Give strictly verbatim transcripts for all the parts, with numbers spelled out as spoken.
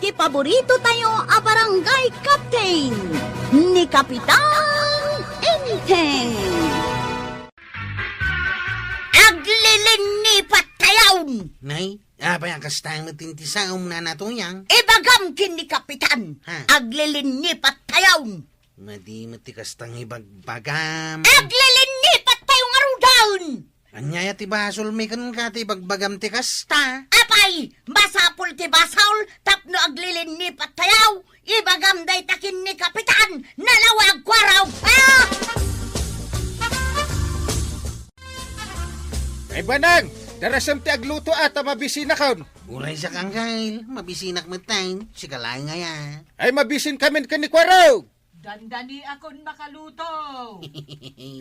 ti paborito tayo a barangay captain, ni Kapitan Enteng. Aglilinnipat tayon! Nay, apay a kasta met ti saom, Nana Tuyang? Ibagam ken ni Kapitan, Ha? aglilinnipat tayon! Madi met ti kasta nga ibagbagam. Aglilinnipat tayo ngaruden! Ania aya ti basolmi kenka ti ibagbagam ti kasta? Apay, masapul ti basol tapno aglilinnipat tayo? Ibagam dayta ken ni Kapitan, nalawag, kuarog! Ah! Ay, Banang, darasem ti agluto a ta mabisinakon. Uray siak, Angkel, mabisinak metten. Sika laeng aya? Ay, mabisinkamin ken ni Kuarog. Dandaniakon makaluto.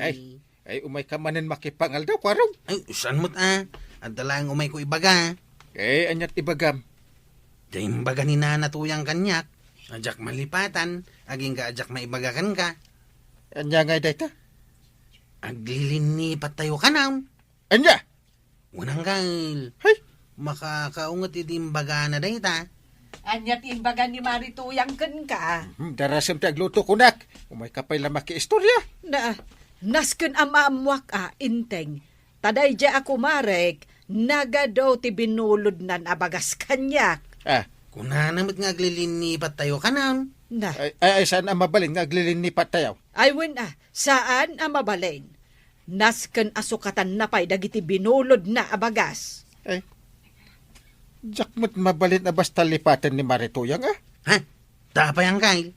Ay, ay, umayka manen makipangaldaw, Kuarog. Ay, saan met a? Adda laeng umayko ibaga. Eh, aniat ibagam? Diay imbaga ni Nana Tuyang kaniak, a diak malipatan, agingga a diak maibaga kenka. Ania ngay dayta? Aglilinnipat tayo kanan. Ania? Wen, Angkel. Hay! Makakaunget iti imbagana dayta. Ania ti imbaga ni Mari Tuyang kenka? Hmm, darasem ti agluto kunak. Umayka pay la makiistorya. Na, nasken a maammoak a, Enteng. Ta daydiay a kumarek, nagadu ti binulodnan a bagas kaniak. Ah. Kunana met nga aglilinnipat tayo kanan. Na. Ay, ay, ay, saan a mabalin nga aglilinnipat tayo? Ay, wen a, saan a mabalin. Nasken a sukatanna pay dagiti binulodna a bagas. Eh, diak met mabalin a basta lipaten ni Mari Tuyang, a? Ha? Ta apay, Angkel?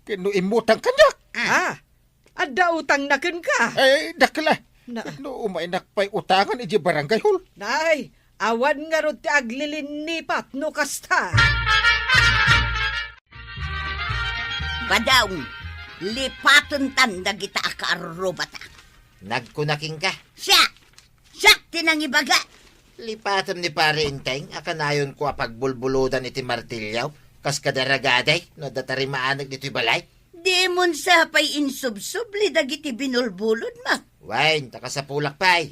Ken no immutang kaniak. Ah. Ah, adda utangna kenka? Eh, dakkel a. Na- Ket no umaynak pay utangan idiay barangay hall. Nay, awan ngarud ti aglilinnipat no kasta. Badong, lipatentan dagita a kaarrubata. Nagkuna kenka. Siak! Siak ti nangibaga! Lipatem ni Pare Enteng a kanayonko a pagbulbulodan iti martilyo, kas kada ragaday, no adda tarimaaneg ditoy balay. Dimon sa pay insubsubli dagiti binulbulodmo. Wen, ta kasapulak pay.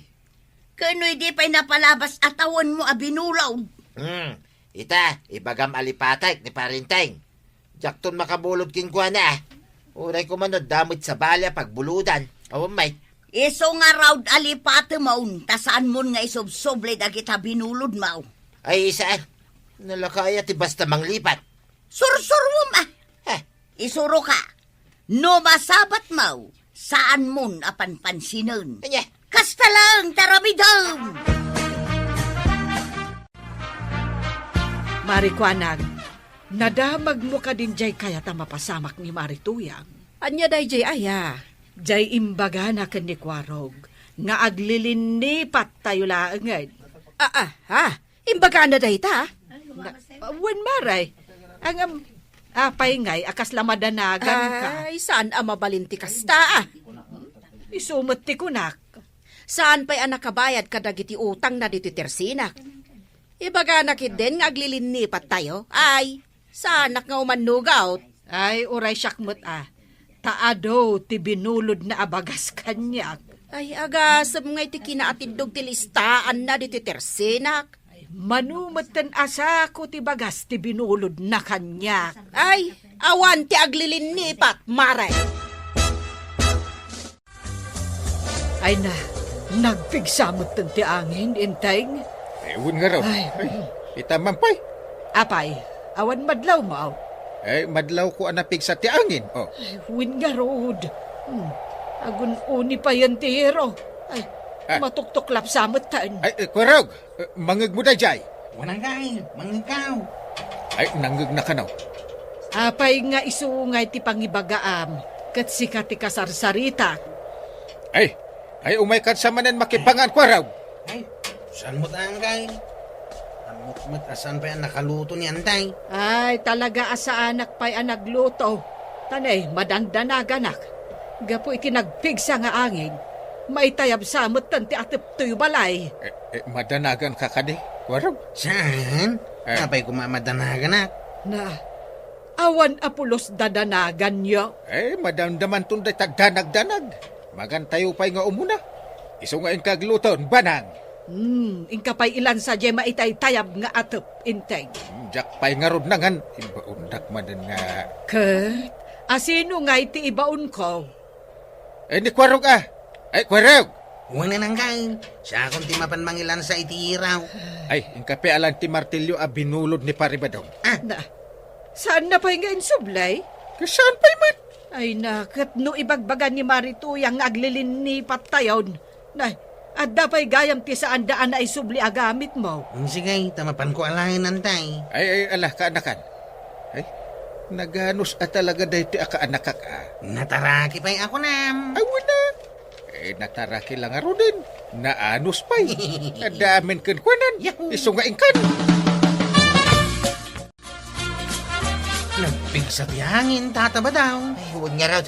Ken no idi pay napalabas a tawenmo a binulod. Hmm, ita, ibagam a lipatek ni Pare Enteng. Diakton makabulod kenkuana, a. Uray koma no adda met sabali a pagbulodan. Awan met. Isu ngarud a lipatemon, ta saanmon nga isubsubli dagita binulodmo. Ay, saan? Nalaka aya ti basta manglipat. Sursurom, a. Heh. Isuroka. No masabatmo, saanmon a panpansinen. Ania? Kasta laeng ti aramidem! Mari Kuanag, nadamagmo kadin diay kayat a mapasamak ni Mari Tuyang? Ania daydiay aya? Diay imbagana ken ni Kuarog nga aglilinnipat tayo laengen. Ah, ah, ha? Imbagana dayta? Na, wen, Mare. Ngem, apay ngay a kasla madanaganka? Ay, saan a mabalin ti kasta, a. Isu met ti kunak. Saan pay a nakabayad kadagiti utangna ditoy tersinak. Ibagana ketdin nga aglilinnipat tayo? Ay, saanak nga umannugaw. Ay, uray siak met, a. Ta adu ti binulodna a bagas kaniak. Ay, agasem ngay ti kinaatiddog ti listaanna ditoy tersinak. Mano metten a sako ti bagas ti binulodna kaniak. Ay, awan ti aglilinnipat, Mare. Ay na, nagpigsa metten ti angin, Enteng. Eh, wen ngarud. Ay. Ay, ita man pay. Apay, awan madlawmo? Eh, madlawko a napigsa ti angin, o. Ay, wen ngarud. Hmm, agun-uni payen ti hero. Ay, ah, matuktuklapsa metten. Ay, eh, Kuarog. Eh, mangngegmo daydiay? Wen, Angkel, mangngegko. Ay, nangngegna kano. Apay nga isu ngay ti pangibagaam, ket sika ti kasarsaritak? Ay, ay, umaykan sa manen makipangan, Kuarog. Ay, saan met, Angkel? Ammok met a saan pay a nakaluto ni Antay. Ay, talaga a saanak pay a nagluto. Ta ne, madandanaganak. Gapu iti nagpigsa nga angin, maitayabsa metten ti atep toy balay. Eh, eh, madanaganka kadi, Kuarog? Saan? Eh. Apay koma madanaganak? Na, awan a pulos dadanaganyo? Eh, madamdamanton dayta danagdanag. Magantayo pay nga umuna. Isu nga inka agluton, Banang. Hmm, inka pay ilansa diay maitaytayab nga atep, Enteng. Diak pay ngarud nangan, ibaondak manen nga. Ket, asino ngay ti ibaonko? Eh, ni Kuarog a. Ay, Kuarog! Wen, Angkel. Siakon ti mapan mangilansa iti iraw. Ay, inka pay alan ti martilyo a binulod ni Pari Badong. Ah. Na, saan na pay nga insubli? Ket saan pay met? Ay na, ket no ibagbaga ni Mari Tuyang nga aglilinnipat tayon, na, adda pay gayam ti saanda a naisubli a gamitmo. Mm, sige, ta mapanko alaen, Enteng. Ay, ay, ala, kaanakan. Ay, naganus a talaga daytoy a kaanakak a. Nataraki pay a kunam. Ay, wala. Eh, nataraki la ngaruden. Naanus pay. Adda amin kenkuanan. Yahoo! Isu nga inkan. Nagpigsa ti hangin, Tata Badong. Ay, wen ngarud.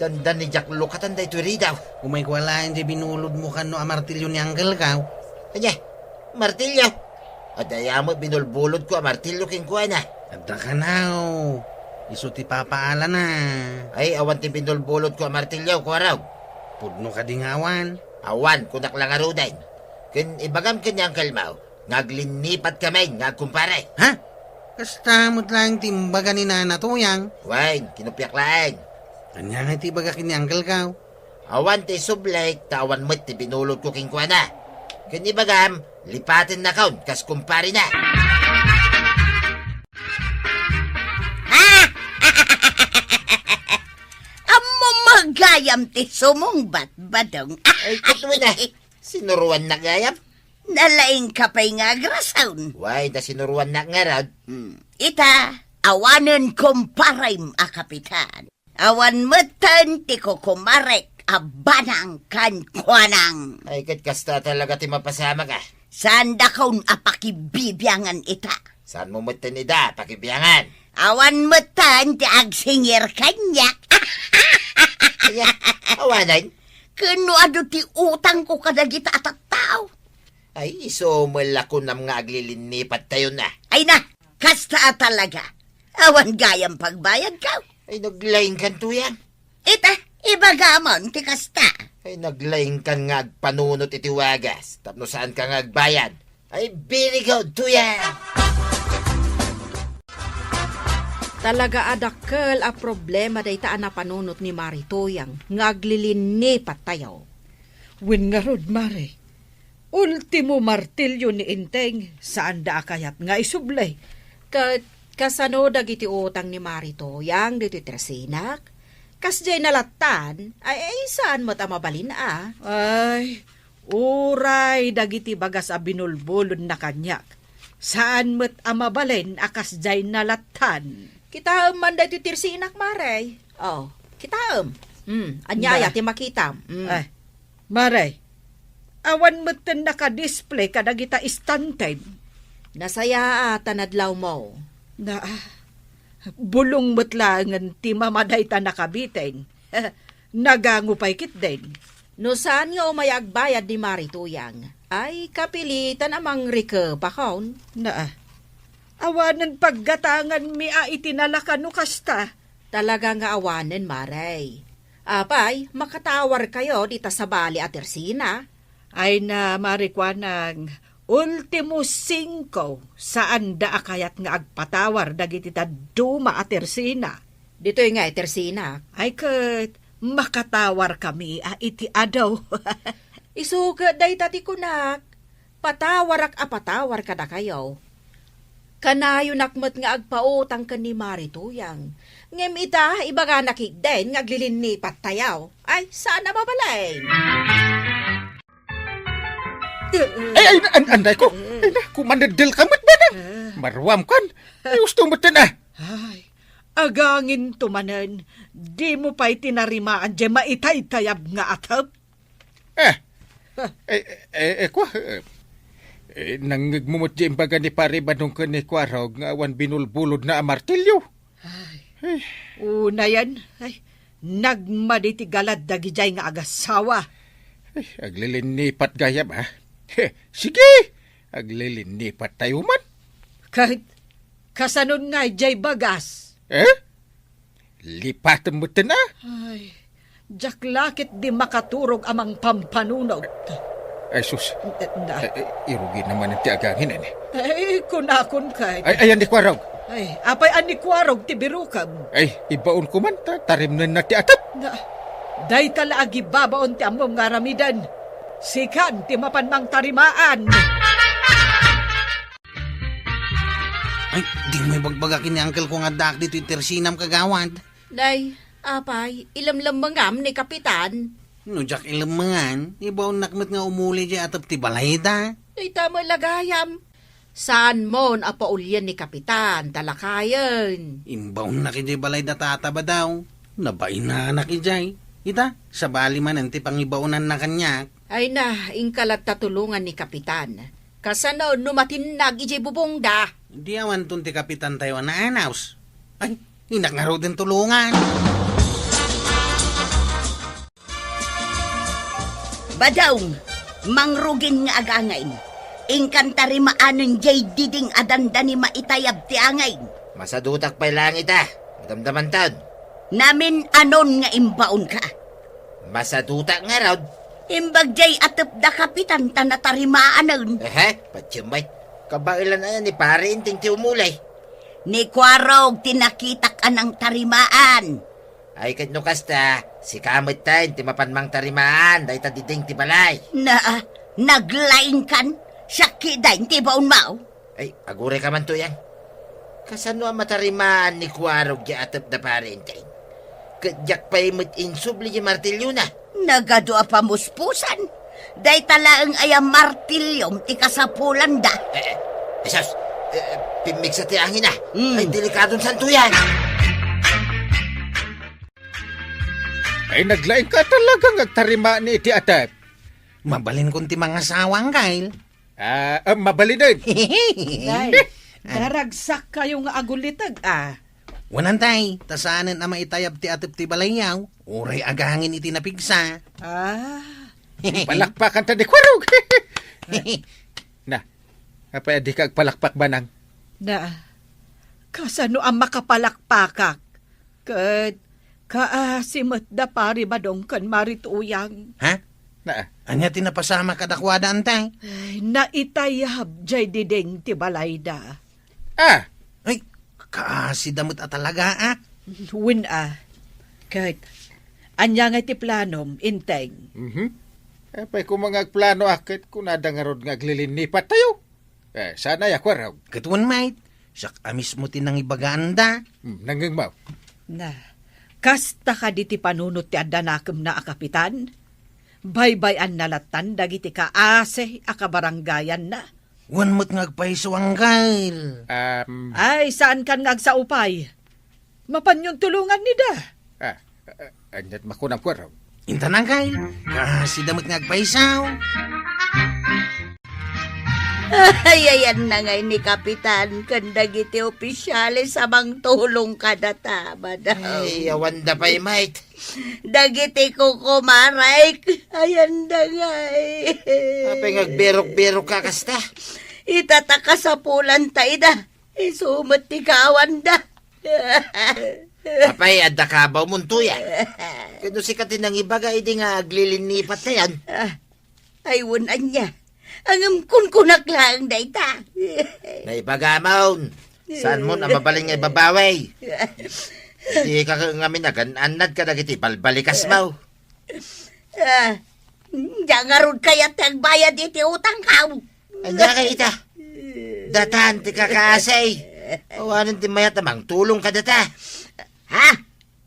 Dandani diak lukatan daytoy ridaw. Umayko alaen ti binulodmo kano a martilyo ni Angkelko. Ania? Martilyo? Adda aya met binulbulodko a martilyo kenkuana. Adda kano. Isu ti papaalana. Ay, awan ti binulbulodko a martilyo, Kuarog. Pudno kadi nga awan? Awan, kunak la ngaruden. Ken ibagam ken ni Angkelmo nga aglinnipat kami nga agkumpare. Ha? Kasta met laeng ti imbaga ni Nana Tuyang. Wen, kinupiak laeng. Ania ngay ti ibaga ken ni Angkelko? Awan ti isublik, ta awan met ti binulodko kenkuana. Ken ibagam, lipatennakon kas kumparena. Ah! Ammom gayam ti sumungbat, Badong. Ay, ket wen a. Sinuruannak gayam? Nalaingka pay nga agrason. Wen, ta sinuruannak ngarud. Hmm. Ita, awanen kumparem a kapitan. Awan metten ti kukumarek a banang kenkuanang. Ay, ket kasta talaga ti mapasamak a. Saandakon a pakibibiangan ita. Saanmo metten ida pakibiangan? Awan metten ti agsingir kaniak. Aya, awanen? Ken no adu ti utangko kadagita a tattao. Ay, isu met la kunam nga aglilinnipat tayon a. Ay na, kasta a talaga. Awan gayam pagbayadko. Ay, naglaingkan, Tuyang. Ita, ibagamon ti kasta. Ay, naglaingkan nga agpanunot iti wagas, tapno saanka nga agbayad. Ay, very good, Tuyang! Talaga a dakkel a problema dayta a napanunot ni Mari Tuyang nga aglilinnipat tayo. Wen ngarud, Mari, ultimo martilyo ni Enteng, saanda a kayat nga isubli. Ket kasano dagiti utang ni Mari Tuyang ditoy Tersinak? Kasdiay nalattan, ay, ay, saan met a mabalin a? Ay, uray dagiti bagas a binulbulodna kaniak, saan met a mabalin a kasdiay nalattan. Kitaem man daytoy Tersinak, Mare. Oh, kitaem. Hmm, ania aya ti makitam? Hmm. Ay, Mare, awan metten nakadisplay kadagita istantem. Nasayaat a nadlawmo. Na, bulong met laengen ti mama dayta nakabiten. Nagango pay ketdin. No saan nga umay agbayad ni Mari Tuyang, ay kapilitan a mangrikep a kaon. Na, awanen paggatanganmi a iti nalaka no kasta. Talaga nga awanen, Mare. Apay, makatawarkayo dita sabali a Tersina? Ay na, Mari, kuanang, ultimo singko, saanda a kayat nga agpatawar dagiti dadduma a Tersina. Ditoy nga a Tersina? Ay ket, makatawarkami a iti adu. Isu ket dayta ti kunak. Patawarak a patawar kadakayo. Kanayonak met nga agpautang ken ni Mari Tuyang. Ngem ita, ibagana ketdin nga aglilinnipat tayo. Ay, saan a mabalin? Ay, ay, an-, anday ko. Ay, na, kumaneddel ka met, Benang. Maruam kan. Ay, usto met ten, ah. Ay, agangin to manen. Di mo pay tinarimaan diay maitaytayab nga atep. Eh. Eh, eh, eh, eh, kwa, eh, eh, nangngegmo met diay imbaga ni Pari Badong ken ni Kuarog nga awan binulbulodna a martilyo. Ay. Ay. Unayen, ay, nagmadi ti galad dagidiay nga agasawa. Ay, aglilinnipat gayam, ha? He, sige, aglilinnipat tayo man. Ket, kasanon nga diay bagas? Eh? Lipatem metten, a? Ay, diak la ketdi makaturog a mangpampanunot. Ay, sus. Na. Eh, eh, irugi naman ti agangin, eh. Ay, kunakon kay. Ay, ayan ni Kuarog. Ay, apay a ni Kuarog ti birukem? Ay, ibaon ko man ta, tarimnen na ti atep. Na, dayta la agibabaon ti ammom nga aramiden. Sikan ti mapan mangtarimaan. Ay, di mo ibagbaga ken ni uncle ko nga addaak ditoy tersinam, kagawad. Nay, apay, ilemlemmengam ni Kapitan? No diak ilemmengan, ibaonnak met nga umuli diay atep ti balayda. Dayta met la gayam. Saanmon a paulien ni Kapitan, ta lakayen. Imbaonnak idiay balayda, Tata, Badaw. Nabainanak idiay. Ita, sabali manen ti pangibaonanna kaniak. Ay na, inka latta tulongan ni Kapitan. Kasano no matinnag idiay bubongda? Di awanton ti Kapitantayo a naanaws. Ay, innak ngaruden tulongan. Badaw, mangrugin nga agangin. Inkan tarimaanen diay diding a dandani maitayab ti angin. Masadutak pay laeng ita. Madamdamanton. Namin-anon nga imbaonka? Masadutak ngarud. Imbag diay atepda, Kapitan, ta natarimaanen. Ehe, patiyem met. Kabaelan aya ni Pare Enteng ti umuli? Ni Kuarog ti nakitak a nangtarimaan. Ay, ket no kasta, sika met ti mapan mangtarimaan, dayta diding ti balay. Na, naglaingkan, siak ketdin ti ibaonmo. Ay, agurayka man, Tuyang. Kasano a matarimaan ni Kuarog diay atepda, Pare Enteng? Ket diak pay met insubli diay martiliona. Nagadu a pamuspusan. Dayta laeng aya martiliom ti kasapulanda. Eh, eh, Jesus, eh, eh, pimmigsa ti angin, ah. Mm. Ay, delikadon santo yan. Ay, naglaingka talaga nga agtarimaan iti atep. Mabalinkon ti mangasawa, Kyle. Ah, ah, mabalinen. Nay, ah, daragsak kayo nga aguliteg, ah. Wanan, tay, ta saanen a maitayab ti atep ti balayyaw, uray agangin iti napigsa. Ah. Palakpakan ta ni Kuarog. Na, apay a dika agpalakpak, Banang? Na, kasano a makapalakpakak? Ket kaasi met da Pari Badong ken Mari Tuyang. Ha? Na. Ania ti napasamak kadakuada, Antay? Ay, naitayab jay diding ti balayda. Ah! Ay, kaasi da met a talaga, ah. Wen, ah. Ket ania ngay ti planom, Enteng? Mhm. Apay koma nga agplano a ket kunada ngarud nga aglilinnipat tayo? Eh, saan aya, Kuarog? Ket wen met, siak a mismo ti nangibagaanda. Hmm, nangngegmo. Na, kasta kadi ti panunot ti adda nakemna a kapitan? Baybay-anna lattan dagiti kaasi a kabaranggayanna. Wen met nga agpayso, Angkel. Um, Ay, saankan nga agsao pay. Mapanyon tulongan ni da. Ah, ah, aniat makunam, Kuarog? Intan, Angkel. Kaasi da met nga agpayso. Ay, ayanna ngay ni Kapitan ken dagiti opisyales a mangtulong kadata, Badaw. Ay, awanda pay, Mike. Dagiti kukumarek, ayanda ngay. Apay nga agberok-berok ka kasta? Ita ta kasapulanta ida. Isu met ti kaawanda. Apay, adda kabaw monto ya? Ket no sika ti nangibaga idi nga aglilinnipat tayan? Ah, ay, wen ania. Ngem kunkunak laeng dayta. Naibagamon. Saanmon a mabalin nga ibabawi? Dika ngamin agan-annad kadagiti balbalikasmo. Ah, dia ngarud kayat ti agbayad iti utangko. Ania kay ita? Datan ti kakaasi. Awanen ti mayat a mangtulong kadata. Ha?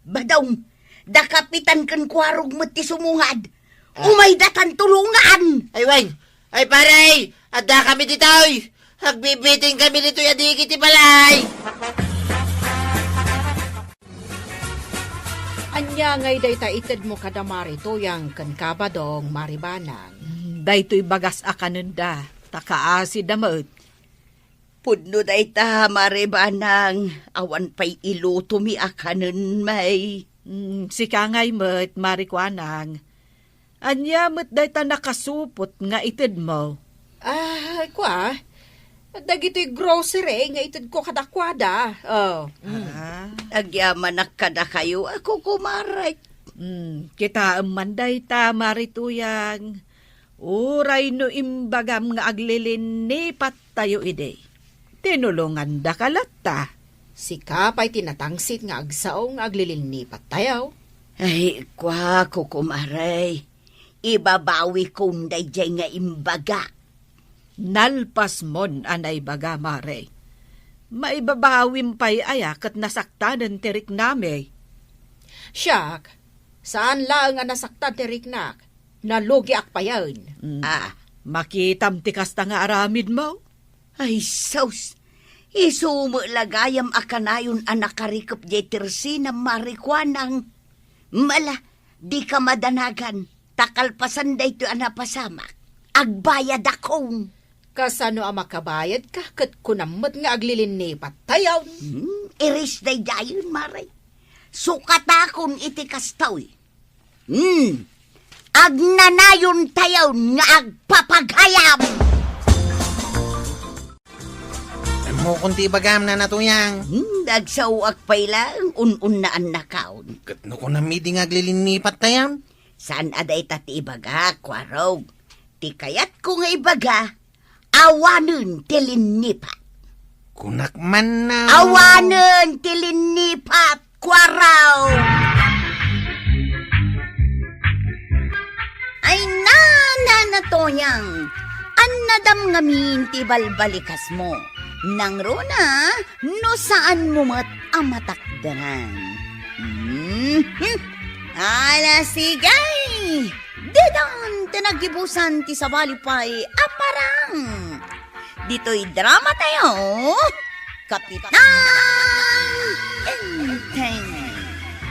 Badong, da Kapitan ken Kuarog met ti sumungad. Ah. Umay datan tulongan. Ay, wen. Ay, pare, adda kami ditoy. Agbibiting kami ditoy a dikit ti balay. Ania ngay dayta itedmo kada Mari Tuyang ken ka Badong, Mari Banang? Daytoy bagas a kanenda, ta kaasida met. Pudno dayta, Mari Banang, awan pay ilutomi a kanen, may. Mm, sika ngay met, Mari Kuanang. Ania met dayta nakasupot nga itedmo? Ah, kua, dagitoy grocery nga itedko kadakuada. Oh, mm. Ah. Agyamanak kadakayo a kukumarek. Mm, kitaem man dayta, Mari Tuyang. Uray no imbagam nga aglilinnipattayo idi, tinulongandaka latta. Sika pay ti natangsit nga agsao nga aglilinnipattayo. Ay, kuako, kumare, ibabawikon daydiay nga imbaga. Nalpasmon a naibaga, mare. Maibabawim pay aya ket nasaktanen ti riknami? Siak, saan laeng a nasaktan ti riknak. Nalugiak payen. Mm. Ah, makitam ti kasta nga aramidmo? Ay, sus! Isu met la gayam a kanayon a nakarikep diay tersinam, Mare Kuanang. Mala, dika madanagan, ta kalpasan daytoy a napasamak, agbayadakon. Kasano a makabayadka ket kunam met nga aglilinnipattayon? Hmm, iris daydiayen, mare. Sukatakon iti kastoy. Hmm, agnanayontayon nga agpapagayam. Ammokon ti ibagam, Nana Tuyang. Hmm, agsaoak pay laeng, un-unnaannakaon. Ket no kunam idi nga aglilinnipattayon? Saan a dayta ti ibagak, Kuarog. Ti kayatko nga ibaga, awanen ti linnipat. Kunak man na. Awanen ti linnipat, Kuarog! Ay, Nana Tuyang, annadam ngamin ti balbalikasmo. Nangruna, no saanmo met a matakderan. Mhm. Ala, sige! Ditan ti naggibusan ti sabali pay a parang. Ditoy drama tayo, Kapitan Enteng.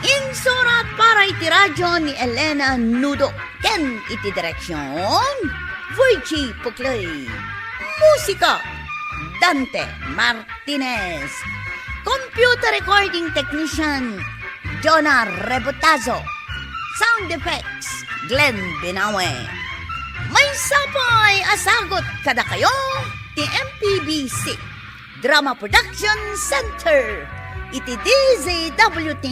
Insurat para iti radyo ni Elena Nudo ken iti direksyon, Virgie Puclay. Musika, Dante Martinez. Computer recording technician, Jonah Rebotazo. Sound effects, Glenn Binawe. Maysa pay a sagut kadakayo ti M P B C Drama Production Center iti D Z W T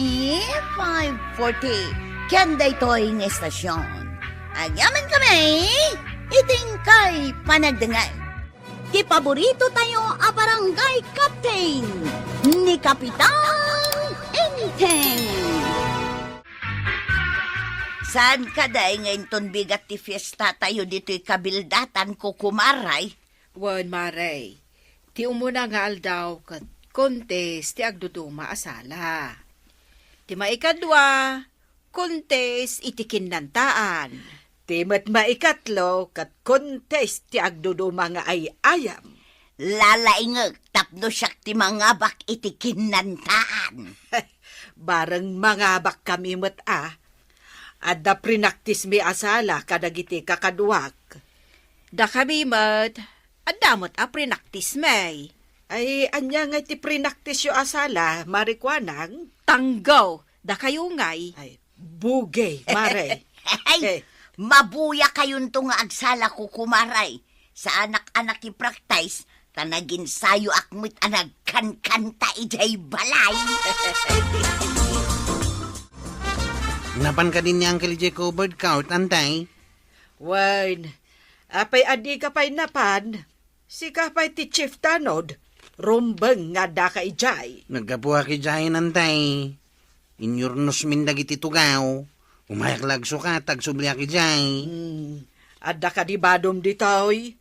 five forty ken daytoy nga estasyon. Agyamankami iti inkay panagdengngeg. Ti paborito tayo a barangay captain, ni Kapitan Enteng. Saan kadi nga inton bigat ti fiesta tayo ditoy kabildatan, kukumaray? Wen, mare, ti umuna nga aldaw ket kontes ti agduduma a sala. Ti maikadua, kontes iti kinnantaan. Ti met maikatlo ket kontes ti agduduma nga ay-ayam. Lalaingek tapno siak ti mangabak iti kinnantaan. Bareng mangabakkami met a. Adda prinaktismi a sala kadagiti kakaduak. Dakami met, adda met a prinaktismi. Ay, ania ngay ti prinaktisyo a sala, Mare Kuanang? Tanggaw, dakayo ngay. Ay, bugey, Mare. Ay, eh, mabuyakayonto nga agsala, kukumaray. Saanak a nakipraktis, ta naginsayoak met a nagkankanta idiay balay. Napan kadi ni Uncle idiay covered court, Antay? Wen, apay a dika pay napan? Sika pay ti chief tanod, rumbeng nga addaka idiay. Naggapuak idiay, Antay. Inyurnosmin dagiti tugaw. Umayak la agsukat, agsubliak idiay. Hmm. Adda kadi badom ditoy?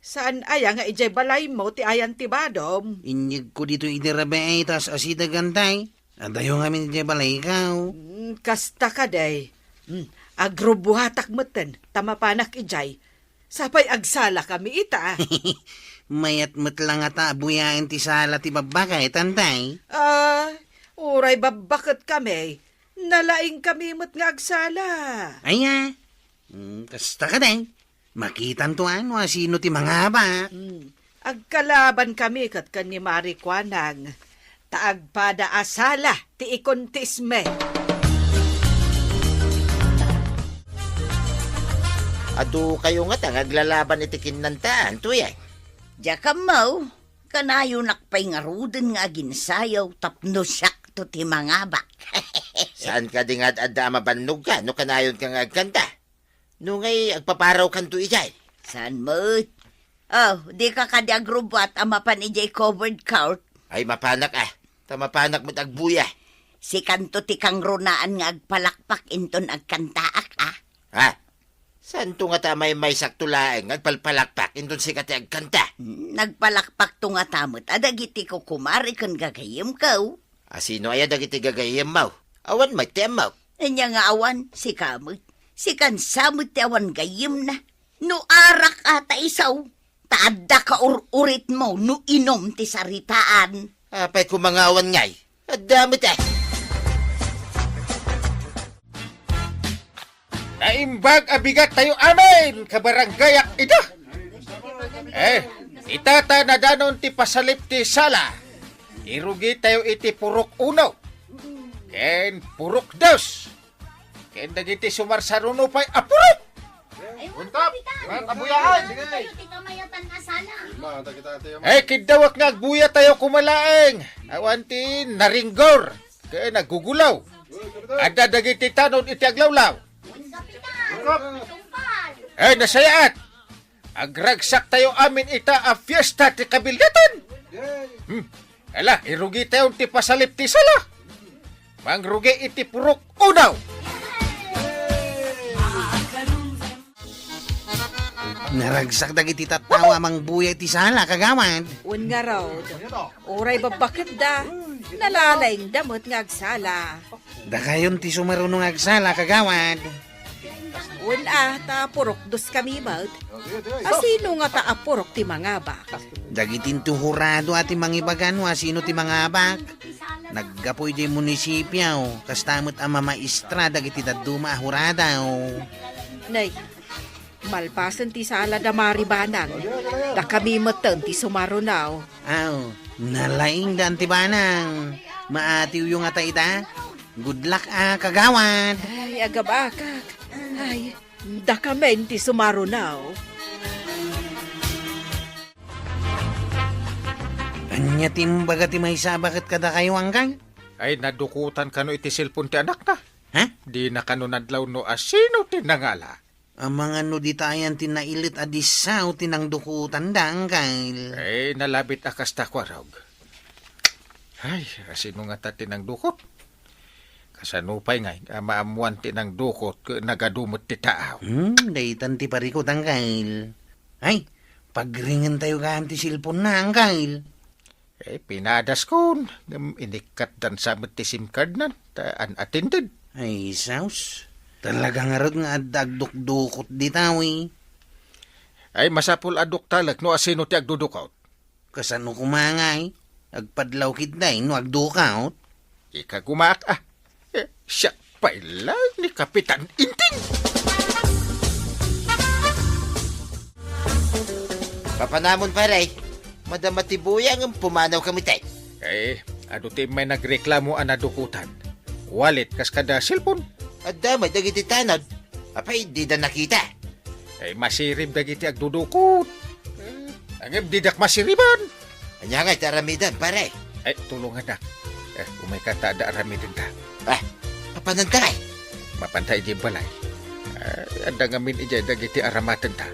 Saan aya nga idiay balaymo ti ayan ti badom? Inyegko ditoy idi rabii, ta as-asideg, Antay. Adayo ngamin idiay balaykaw. Hmm, kasta kadi. Hmm, agrubuatak metten, ta mapanak idiay. Sapay agsalakami ita. Mayat met la ngata a buyaen ti sala ti babbaket, Antay. Ah, uray babbaketkami, nalaingkami met nga agsala. Aya, mm, kasta kadi. Makitanto a no asino ti mangabak. Mm. Agkalabankami ket ken ni Mare Kuanang. Ta agpada a sala ti ikontismi. Adu kayo ngata nga aglalaban iti kinnantaan, Tuyang? Diak ammo, kanayonak pay ngaruden nga aginsayaw tapno siakto ti mangabak. Saan kadi nga ad-adda a mabannogka no kanayonka nga agkanta? No ngay, agpaparawkanto idiay. Saan met? Oh, di ka kadi agrubbuat a mapan idiay covered court? Ay, mapanak, ah. Ta mapanak met agbuya. Sikanto ti kangrunaan nga agpalakpak inton agkantaak, ah. Ha? Saanto ngata a maymaysakto laeng nga agpalpalakpak inton sika ti agkanta? Hmm, nagpalakpakto ngata met a dagiti kukumare ken gagayyemko. A sino aya dagiti gagayyemmo? Awan met ti ammok. Ania nga awan, sika met. Sikan sa met ti awan gayyemna. No arak a ta isu, ta adda kaur-uritmo no inum ti saritaan. Apay koma nga awan ngay? Adda met, eh. Naimbag a bigat tayo amin, kabarangayak ida. Eh, itata nadanon ti pasalip ti sala. Irugi tayo iti purok uno. Ken purok dos. Ken dagiti sumarsaruno pay a purok. Ay, Untap! Kapitan. Wala kabuyaan! Kayo ti kamayatan a sala. Ma, ta kita, ate, ma. Eh, kiddawak nga agbuya tayo kumalaeng. Awan ti naringgor. Ken naggugulaw. Adda dagiti tanod iti aglawlaw. Kapitan. Untap! Tungpal. Eh, nasayaat. Agragsak tayo amin ita a fiesta ti kabilatan. Hmm. Ala, irugi tayo ti pasalip ti sala. Mangrugi iti purok uno. Naragsak dagiti tattao a mangbuya iti sala, kagawad. Wen ngarud, uray babbaketda, nalalaingda met nga agsala. Dakayon ti sumaruno nga agsala, kagawad. Wen a, ta purok dos kami met. A sino ngata a purok ti mangabak? Dagiti intu hurado a ti mangibaga no a sino ti mangabak. Naggapu idiay munisipio, kasta met a mamaestra dagiti dadduma a hurado. Nay, malpasen ti sala da Mari Banang, da kami metten ti sumaruno. Aw, nalaingdan ti banang. Maatiwyo ngata ita? Good luck a, kagawad. Ay, agabakak. Ay, dakamin ti sumaruno. Ania ti imbaga ti maysa a baket kadakayo, anggal? Ay, nadukotan kano iti cellphone ti anakna. Ha? Dina kano nadlaw no a sino ti nangala. Amangan no dita ayan ti nailet a disso ti nangdukotanda, anggal. Eh, nalabit a kasta, Kuarog. Ay, a sino ngata ti nangdukot? Kasano pay ngay a maammoan ti nangdukot ket nagadu met ti tao? Hmm, daytan ti parikut, anggal. Ay, pagringen tayo gayam ti cellphone na, anggal. Eh, pinadaskon, ngem inikkatdan sa met ti SIM card nan, ta unattended. Ay, sus. Talaga ngarud nga adda agdukdukot dita, wi. Ay, masapul a duktalek no asino ti agdudukot. Kasano koma ngay? Agpadlaw ketdi no agdukot? Ikagumaak, ah. Eh, siak pay laeng ni Kapitan Inting. Papanamon, pare. Madama ti buya ngem pumanaw kami tay. Eh, adu ti may nagreklamo a nadukotan. Wallet kas kada cellphone. Adda met dagiti tanod. Apay, dida nakita. Eh, masirib dagiti agdudukot. Eh, ngem didak masiriban. Ania ngay ti aramidem, pare? Ay, tulongannak. Eh, umayka ta adda aramidenta. Ah, mapananta ngay? Mapanta idiay balay. Ah, adda ngamin idiay dagiti aramatenta.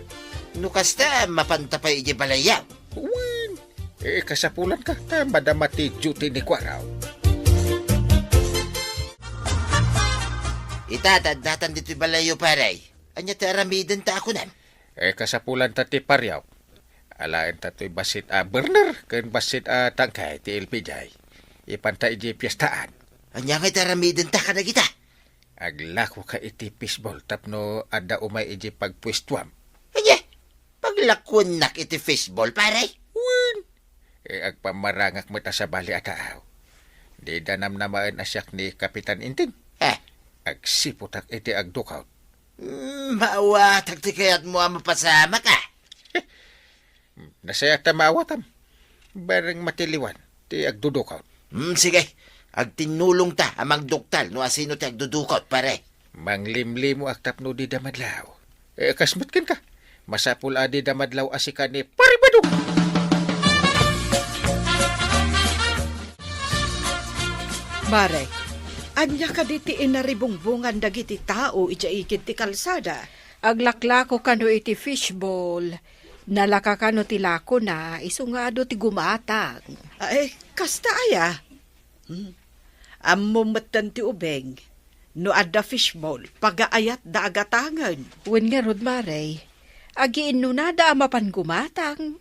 No kasta, mapanta pay idiay balayyo. Wen, eh, kasapulanka ta madama ti duty ni Kuarog. Ita, ta addatan ditoy balayyo, pare. Ania ti aramidenta a kunam? Eh, kasapulanta ti pariok. Alaenta toy bassit a burner ken bassit a tangke ti L P G. Ipanta idiay piestaan. Ania ngay ti aramidenta kadagita? Aglakoka iti fishball tapno adda umay idiay pagpuestuam. Ania? Paglakoennak iti fishball, pare? Wen. Eh, agpammarangak met a sabali a tao. Dida namnamaen a siak ni Kapitan Inting. Eh? Agsiputak iti agdukaw. Mm, maawatak ti kayatmo a mapasamak, ah. Nasayaat ta maawatam. Bareng matiliwan ti agdudukot. Mm, sige. Agtinnulongta a mangduktal no asino ti agdudukot, pare. Manglimlimoak tapno dida madlaw. Eh, kas met kenka. Masapul a dida madlaw a sika ni Pare Badong. Mare, ania kadi ti inaribungbongan dagiti tao idiay ikid ti kalsada? Aglaklako kano iti fishball. Nalaka kano ti lakona, isu nga adu ti gumatang. Ay, kasta aya? Hmm. Ammom metten ti ubing. No adda fishball, pagaayatda a gatangen. Wen ngarud, Mare, agiinnunada a mapan gumatang.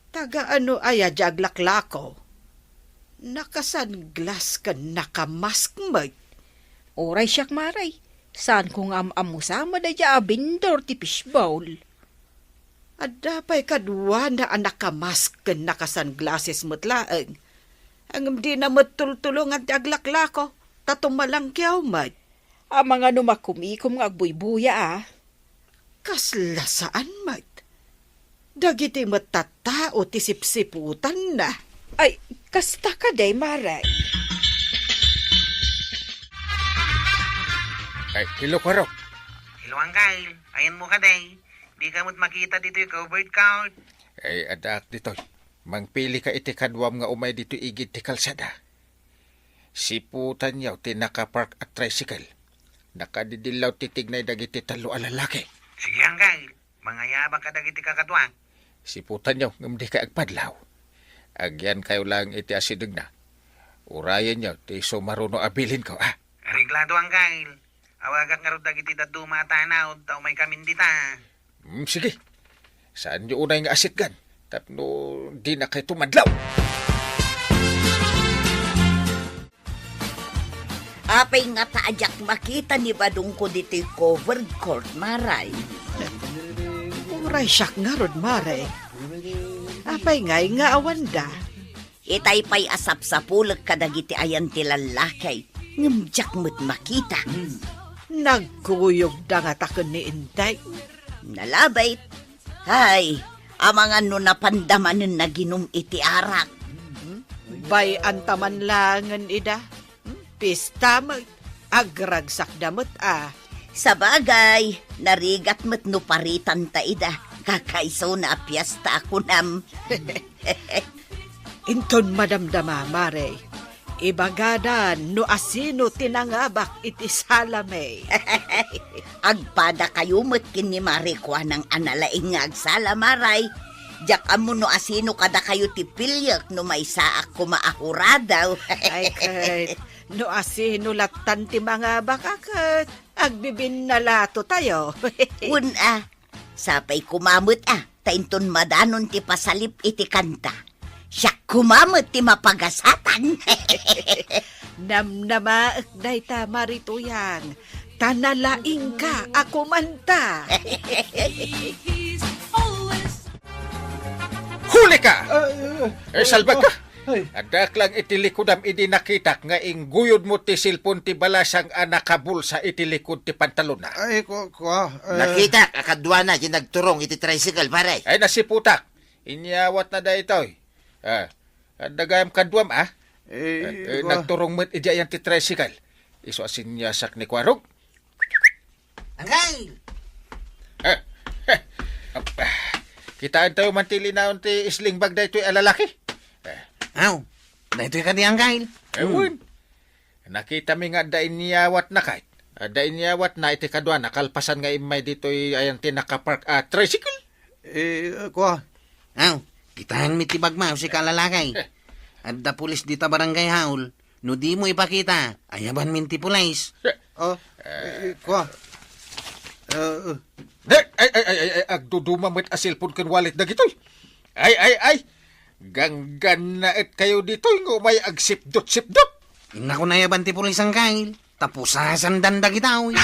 Taga ano aya di aglaklako? Naka-sunglass ken naka-mask met. Uray siak, Mare. Saanko nga am-ammo sa madaydi a vendor ti fishball. Adda pay kaduana a naka-mask ken naka-sunglasses met laeng. Ngem dina met tultulongan ti aglaklako, ta tumalangkiaw met. Amangan no makumikom nga agbuybuya, a. Kasla saan met. Dagiti met tattao ti sipsiputanna. Ay, kasta kadi, Mare? Ay, hello, Kuarog. Hello, Angkel. Ayanmo kadi? Dika met makita ditoy covered court. Ay, addaak ditoy. Mangpilika iti kaduam nga umay ditoy igid ti kalsada. Siputanyo ti nakapark a tricycle. Nakadidillaw ti tignay dagiti tallo a lalaki. Sige, Angkel. Mangayabak kadagiti kakaduak. Siputanyo, ngem dikay agpadlaw. Agyankayo laeng iti asidegna. Urayenyo ti sumaruno a bilinko, a? Areglado, Angkel. Awagak ngarud dagiti dadduma a tanaw, ta umaykamin dita. Hmm, sige. Saanyo unay nga asitgan tapno dinakay tumadlaw. Apay ngata a diak makita ni Badongko ditoy covered court, Mare? Uray siak ngarud, Mare. Apay ngay nga awanda? Itay pay a sapsapulek kadagiti ayan ti lallaki, ngem diak met makita. Nagkuyogda ngata ken ni Inday? Nalabit. Hay, amangan no napanda manen naginum iti arak. Bay-anta man laengen ida. Pista met. Agragsakda met a. Sabagay, narigat met no paritanta ida. Kakaisuna a piesta a kunam. Inton madamdama, Mare, ibagadan no asino ti nangabak iti salami. Agpadakayo met ken ni Mare Kuanang a nalaing nga agsala, Mare. Diak ammo no asino kadakayo ti piliek no maysaak koma a hurado. Ay, ket no asino lattan ti mangabak a ket agbibinnalato tayo. Wen a, sapay koma met a, ta inton madanon ti pasalip iti kanta, siak koma met ti mapagasatan. Namnamaek dayta, Mare Tuyang, ta nalaingka a kumanta. Huli ka! Ah, ah, Eh, salbag ka! Ay. Addaak lang iti likudam idi nakitak nga ingguyodmo ti cellphone ti balasang a nakabulsa iti likud ti pantalonna. Ay, ku-, kua, eh. Nakitak a kaduana ti nagturong iti tricycle, pare. Ay, nasiputak. Inyawatna daytoy. Ah, adda gayam kaduam, a? Eh, Eh, eh, kua. Nagturong met idiay ayan ti tricycle. Isu a sinyasak ni Kuarog. Angkel! Eh, eh, ap-, ah, kitaentayo man ti linaon ti islingbag daytoy a lalaki. Eh. Aw, daytoy kadi, Angkel? Eh, Hmm. wen. Nakitami nga adda inyawatna kayt. Adda inyawatna iti kaduana kalpasan nga immay ditoy ayan ti nakapark a tricycle. Eh, kua. Aw, kitaenmi ti bagmo, sika a lalaki. Eh. Adda pulis dita barangay hall. No dimo ipakita, ayabanmin ti pulis. Oh, eh, kua. Eh, eh. Dek, ay, ay, ay, ay, ay, agduduma met a cellphone ken wallet dagitoy. Ay, ay, ay. Ganggannaet kayo ditoy nga umay agsipdot-sipdot. Inna ko nayaban ti pulis, Angkel. Tapusasan dan dagita, oy.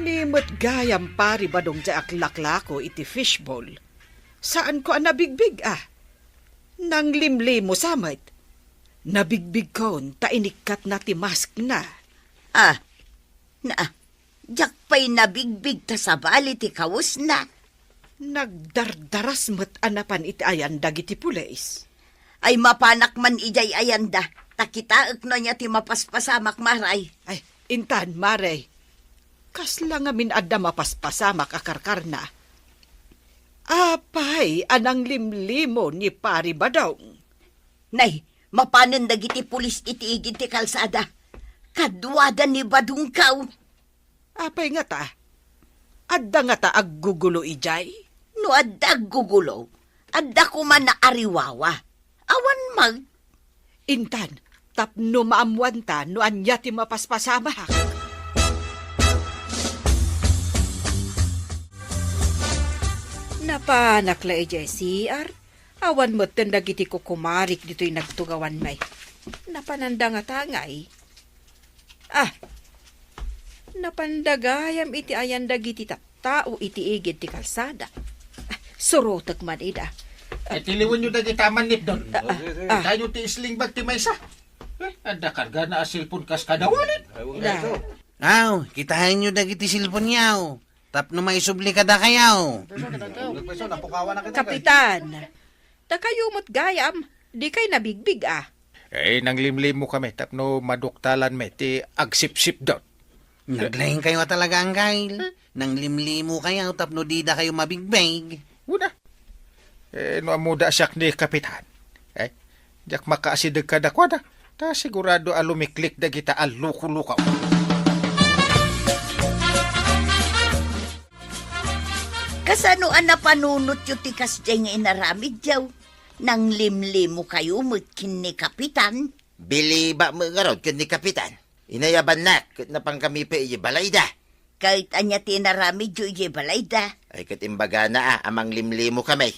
Ni met gayam, Pari Badong, ti aklaklako iti fishball. Saanko a nabigbig, a. Nanglimlimo sa met. Nabigbigkon ta inikkatna ti maskna. Ah, na, diak pay nabigbig ta sabali ti kawesna. Nagdardaras met a napan iti ayan dagiti pulis. Ay, mapanak man idiay ayanda, ta kitaek no ania ti mapaspasamak, Mare. Ay, intan, Mare. Kasla ngamin adda mapaspasamak a karkarna. Apay a nanglimlimo ni Pari Badong? Nay, mapanen dagiti pulis iti igid ti kalsada. Kaduada ni badongkaw. Apay ngata? Adda ngata aggugulo idiay? No adda aggugulo, adda koma naariwawa. Awan met. Intan, tapno maammoanta no ania ti mapaspasamak. Napanak la idiay C R. Awan metten dagiti kukumarik ditoy nagtugawan, may. Napananda ngata ngay. Ah, napanda gayam iti ayan dagiti tattao iti igid ti kalsada. Ah, surotek man ida. Ay, tiliwenyo dagiti aman nipdon. Ah, ah, ah. Kayo ti islingbag ti maysa. Eh, adda kargana a cellphone kas kada wallet. Ay, huwag na ito. Aw, kitaenyo dagiti cellphone yaw. Tapno maisubli kadakayo. Ay, huwag na ito. Napukawan na kita, guys. Kapitan, dakayo met gayam, dikay nabigbig, ah. Eh, nanglimlimo kami tapno maduktalan met ti agsipsipdot. Naglaingkayo a talaga, Anggail. Nanglimlimo kayo tapno dida kayo mabigbig. Una. Eh, no ammoda a siak ni Kapitan. Eh, diak makaasideg kadakuada. Ta sigurado a lumiklik dagita a luko-luko. Kasano a napanunotyo ti kasdiay nga inaramidyo? Nanglimlimo kayo met ken ni Kapitan? Biliba met ngarud ken ni Kapitan. Inayabannak ket napankami pay idiay balayda. Ket ania ti inaramidyo idiay balayda? Ay, ket imbagana a, a manglimlimo kami.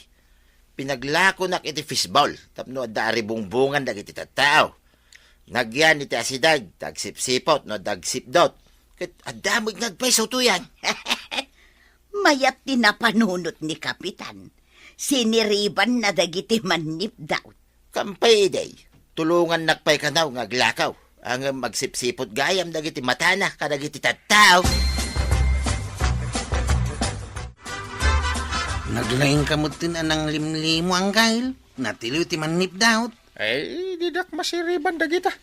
Pinaglakonak iti fishball tapno adda aribungbongan dagiti tattao. Nagyan iti asideg, ta agsipsipot no adda agsipdot. Ket adda met nga agpayso tuyan. Mayat ti napanunot ni Kapitan. Siniribanna dagiti mannipdaw. Kampay idi, tulongannak pay kano nga aglakaw, ngem agsipsipot gayam dagiti matana kadagiti tattao. Naglaingka metten a nanglimlimo, Anggail. Natiliw ti mannipdaw. Ay, didak masiriban dagita.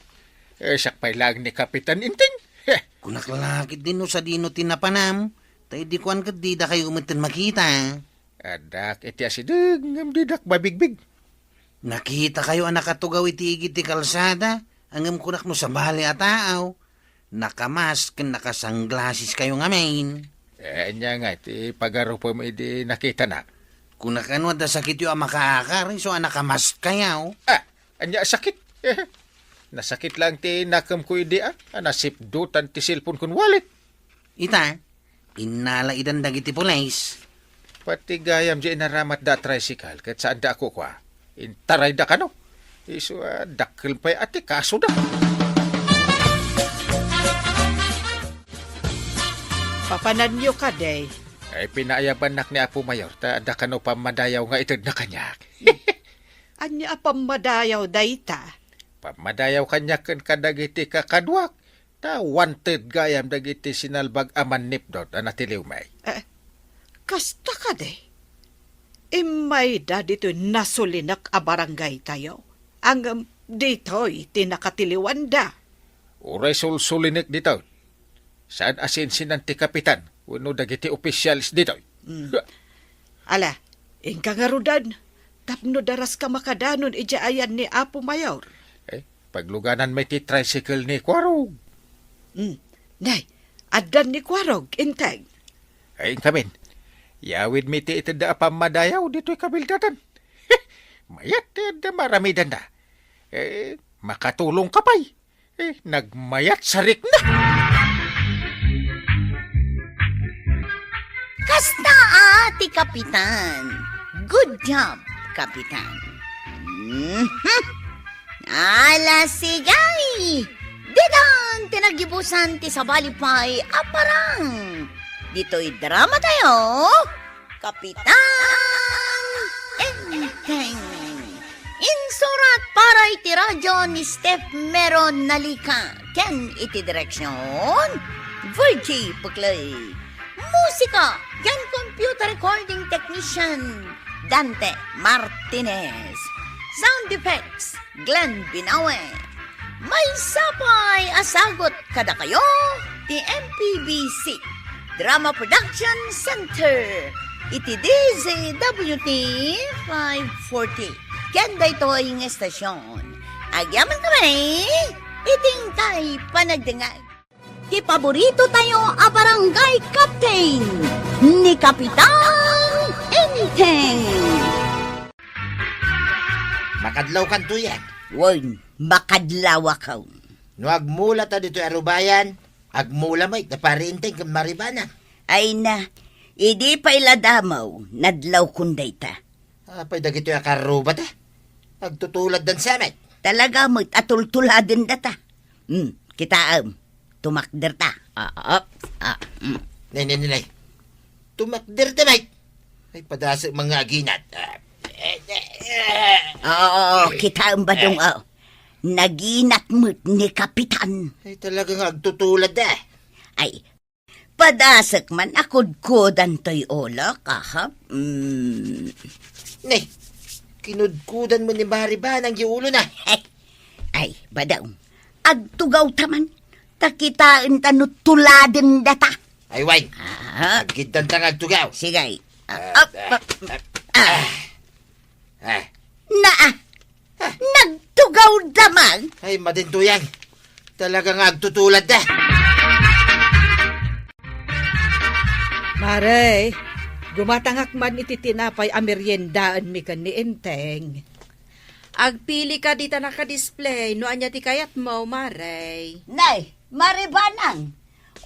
Eh, siak pay laeng ni Kapitan Inting. Heh. Kunak la ketdi no sadino ti napanam, ta idi kuan ket didakayo metten makita. Addak iti asideg, ngem didak mabigbig. Nakitakayo a nakatugaw iti igid ti kalsada, ngem kunak no sabali a taaw. Nakamask ken nakasunglasses kayo ngamin. Eh, ania nga iti pagarupem idi nakitana? Kunak no adda sakityo a makaakar, isu a nakamask kayo. Ah, ania a sakit? Nasakit laeng ti nakemko idi, ah, a nasipdotan ti cellphone ken wallet. Ita, innalaidan dagiti pulis. Pati gayam diay inaramatda a tricycle ket saanda a kukua. Intarayda kano. Isu a dakkel pay a ti kasoda. Papananyo kadi? Ay, pinaayabannak ni Apo Mayor, ta adda kano pammadayaw nga itedna kaniak. Ania a pammadayaw dayta? Pammadayaw kaniak ken kadagiti kakaduak. Ta wanted gayam dagiti sinalbag a mannipdot a natiliwmi. Eh, kasta kadi? Immayda ditoy nasulinek a barangaytayo, ngem ditoy ti nakatiliwanda. Uray sulsulinek ditoy. Saan a sinsinan ti kapitan wenno dagiti officials ditoy. Mm. Ala, inka ngaruden, tapno daraska makadanon idiay ayan ni Apo Mayor. Eh, paglugananmi ti tricycle ni Kuarog. Hmm. Nay, addan ni Kuarog, Inteng. Ay, inkamin. Yawidmi ti itedda a pammadayaw ditoy kabildadan. Mayat ti adda maaramidanda. Eh, makatulongka pay. Eh, nagmayat sa rikna. Kasta a ti kapitan. Good job, kapitan. Mhm. Ala, sigay! Ditan ti nagibusan ti sabali pay a parang. Ditoy drama tayo. Kapitan Enteng. Insurat para iti radyo ni Steph Meron Nalica ken iti direksion, Virgie Puclay. Musika ken computer recording technician, Dante Martinez. Sound effects, Glenn Binawe. Maysa pay a sagut kadakayo ti M P B C Drama Production Center iti D Z W T five forty. Ken daytoy nga estasyon, agyamankami, Itingkay panagdengag ti paborito tayo a barangay captain, ni Kapitan Enteng. Makadlaw kan tuyag. Wen, makadlaw ako. No agmula ta ditoy Arubayan, agmula met da Pari Enteng ken Maribana. Ay na, idi pay la damaw, nadlaw kun dayta. Apay dagitoy a karruba ta? Agtutulad dan samet. Talaga met a tultuladen data. Hmm, kitaem. Tumakder ta. Ah, ah, ah, hmm. Nay, nay, nay, nay. Tumakder ta, Mike. Ay, padasek man nga aginat. Ah, eh, eh, eh. Oo, kitaem, Badong, Eh. oh. Naginat met ni Kapitan. Ay, talaga nga agtutulad, eh. Ay, padasek man a kudkudan toy ulok, aha. Mm. Ne, kinudkudan mo ni Maribanang di ulo na. Ay, Badong. Agtugaw ta man. Ta kitaen ta no tuladen data. Ay, way. Ah. Agiddan ta nga agtugaw. Sige. Ah, Ah, ah, ah, ah, ah. ah. Ah. Naa. Ah. Nagtugaw da man. Ay, madintuyang. Talaga nga agtutulad da. Mare, gumatangak man iti tinapay a meriendaenmi ken ni Enteng. Agpili ka dita naka-display no ania ti kayatmo, Mare. Nay, Mare Banang,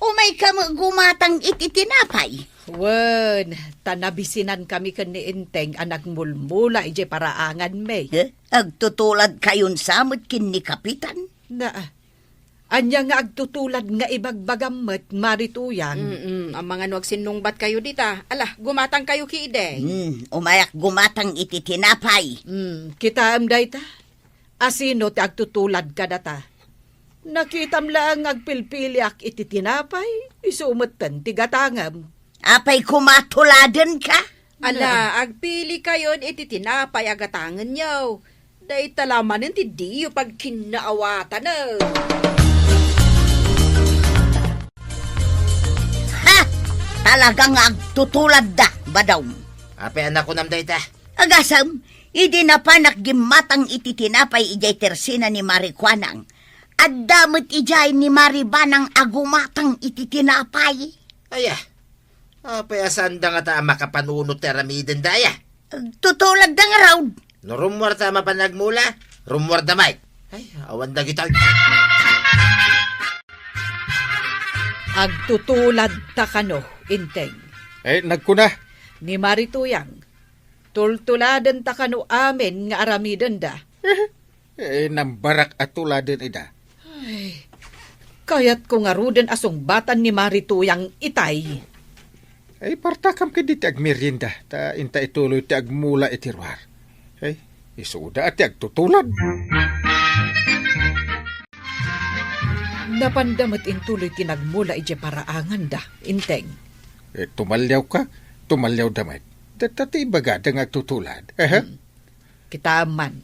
umayka met gumatang iti tinapay. Wen, ta nabisinankami ken ni Enteng a nagmulmula idiay paraanganmi. Eh, agtutuladkayon sa met ken ni Kapitan? Na, ania nga agtutulad nga ibagbagam met, Mare Tuyang? Mm-mm, amangan no agsinnungbatkayo dita. Ala, gumatangkayo ketdi. Hmm, umayak gumatang iti tinapay. Hmm, kitaem dayta? Asino ti agtutulad kadata? Nakitam laeng nga agpilpiliak iti tinapay, isu metten ti gatangem. Apay koma tuladenka? Ala, agpilikayon iti tinapay a gatangenyo. Dayta la manen ti diyo pagkinnaawatanen. Ha! Talaga nga agtutuladda, Badong. Apay a nakunam dayta? Agasem, idi napanak gimmatang iti tinapay idiay tersina ni Mare Kuanang, adda met idiay ni Mare Banang a gumatang iti tinapay. Aya, apay a saanda ngata a makapanunot ti aramidenda aya? Agtutuladda ngarud. No rummuarta a mapan agmula, rummuarda met. Ay, awan dagitoy. Agtutuladta kano, Enteng? Eh, nagkuna. Ni Mare Tuyang, tultuladenta kano amin nga aramidenda. Eh, nambarak a tuladen ida. Ay, kayatko ngaruden a sungbatan ni Mare Tuyang itay. Ay, partakam ketdi ti agmerienda, ta inta ituloy ti agmula iti ruar. Ay, isuda a ti agtutulad. Napanda met intuloy ti nagmula idiay paraanganda, Enteng. Eh, tumalliawka, tumalliawda met. Dayta ti ibagada nga agtutulad. Aha. Hmm. Kitaem man.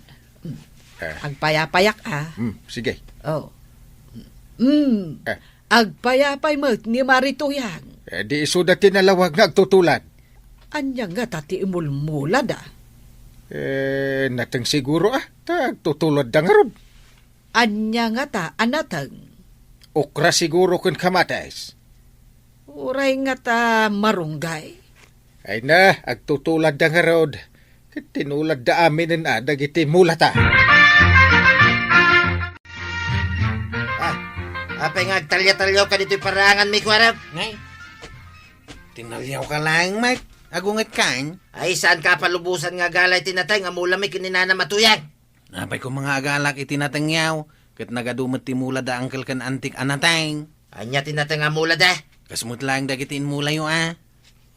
Hmm. Eh. Agpayapayak, ah. Hmm, sige. Oh. Hmm. Eh. Agpayapay met ni Mare Tuyang. Eh, di isuda ti nalawag nga agtutulad. Ania ngata ti imulmulada? Eh, nateng siguro, ah. Ta agtutuladda ngarud. Ania ngata a nateng? Okra siguro ken kamatis. Uray ngata marunggay. Ay na, agtutuladda ngarud. Ket tinuladda aminen a dagiti mulata. Ah, apay nga agtalya-talyawka ditoy paraanganmi, kuarem? Ngay, tinalliawka laeng met. Agungetkan? Ay, saanka a palubosan nga agala iti nateng a mulami ken ni Nanang Matuyang? Apay koma nga agalak iti natengyo, ket nagadu met ti mulada Uncle ken Antik a nateng. Ania ti nateng a mulada? Kas met laeng dagiti inmulayo, a.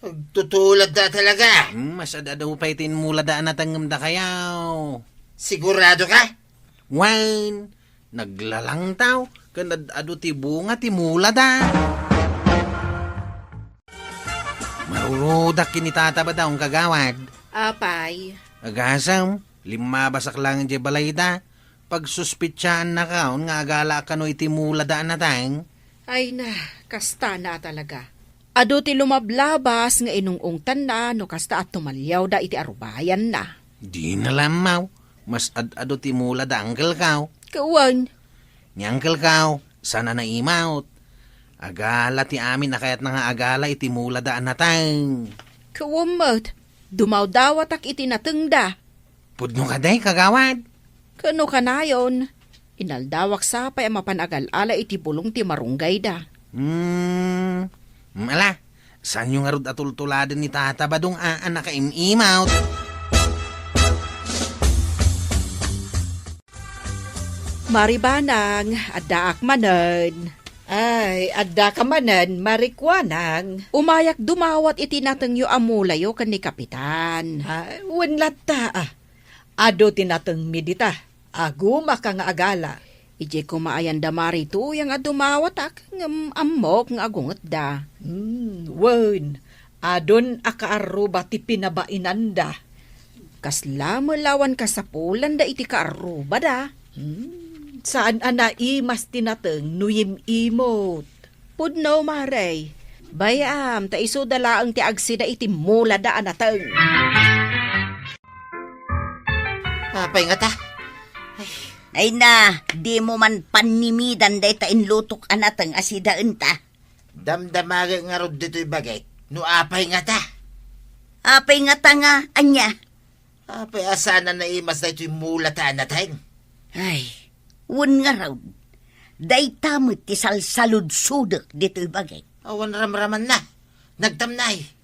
Agtutuladda talaga. Hmm, mas ad-adu pay ti inmulada a natengngem dakayo. Siguradoka? Wen, naglalangtaw, ken ad-adu ti bunga ti mulada. Marurudak ken ni Tata Badong, kagawad. Apay? Agasem, limmabasak laeng idiay balayda. Pagsuspetsaannakon nga agalaak kano iti mulada a nateng. Ay na, kastana a talaga. Adu ti lumablabas nga inung-ungtanna no kasta a tumalliawda iti arubayanna. Dina la ammo. Mas ad-adu ti mulada Uncle ko. Kawan, Ni Uncle Kao, saan a naimawt. Agala ti amin a kayatna nga agala iti mulada a nateng. Kuwem met, dumawdawatak iti natengda. Pudno kadi, kagawad? Ken no kanayon, inaldawak sapay a mapan agal-ala iti bulong ti marunggayda. Hmm, mm, ala, saanyo ngarud a tultuladen ni Tata Badong a, a nakaim-imawt? Maribanang, addaak manen. Ay, addaka manen, Marikuanang. Umayak dumawat iti natengyo a mulayo ken ni Kapitan. Ah, wen latta, ah. Adu ti natengmi dita. Agumaka nga agala. Idiay koma ayan da Mari Tuyang a dumawatak, ngem ammok nga agungetda. Hmm, wen, adun a kaarruba ti pinabainanda. Kasla met la awan kasapulanda iti kaarrubada. Hmm, saan a naimas ti nateng no yim-imot. Pudno, Mare. Bay-am, ta isuda laeng ti agsida iti mulada a nateng. Apay ngata? Ay. Ay na, dimo man pannimidan dayta inlutok a nateng a sidaenta. Damdamagek ngarud ditoy bagik. No apay ngata? Apay ngata nga, ania? Apay a saan a naimas daytoy mulada a nateng? Ay, wen ngarud, dayta met ti salsaludsodek ditoy bagik. Awan ramramanna. Nagtamnay.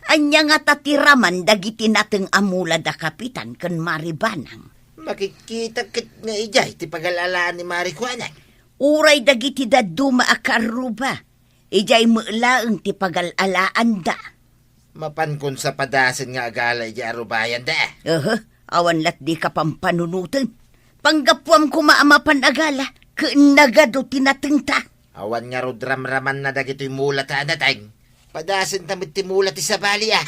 Ania ngata ti raman dagiti nateng a mulada, Kapitan ken Maribanang? Makikkitak ket nga idiay ti pagal-alaan ni Marikuanang. Uray dagiti dadduma a kaarruba, idiay met laeng ti pagal-alaanda. Mapankon sa padasen nga agala idiay arrubayanda. Aha, awan lat dika pampanunoten. Panggapuam koma a mapan agala, ken nagadu ti natengta. Awan ngarud ramramanna dagitoy mulada a nateng. Padasenta met ti mula ti sabali, a.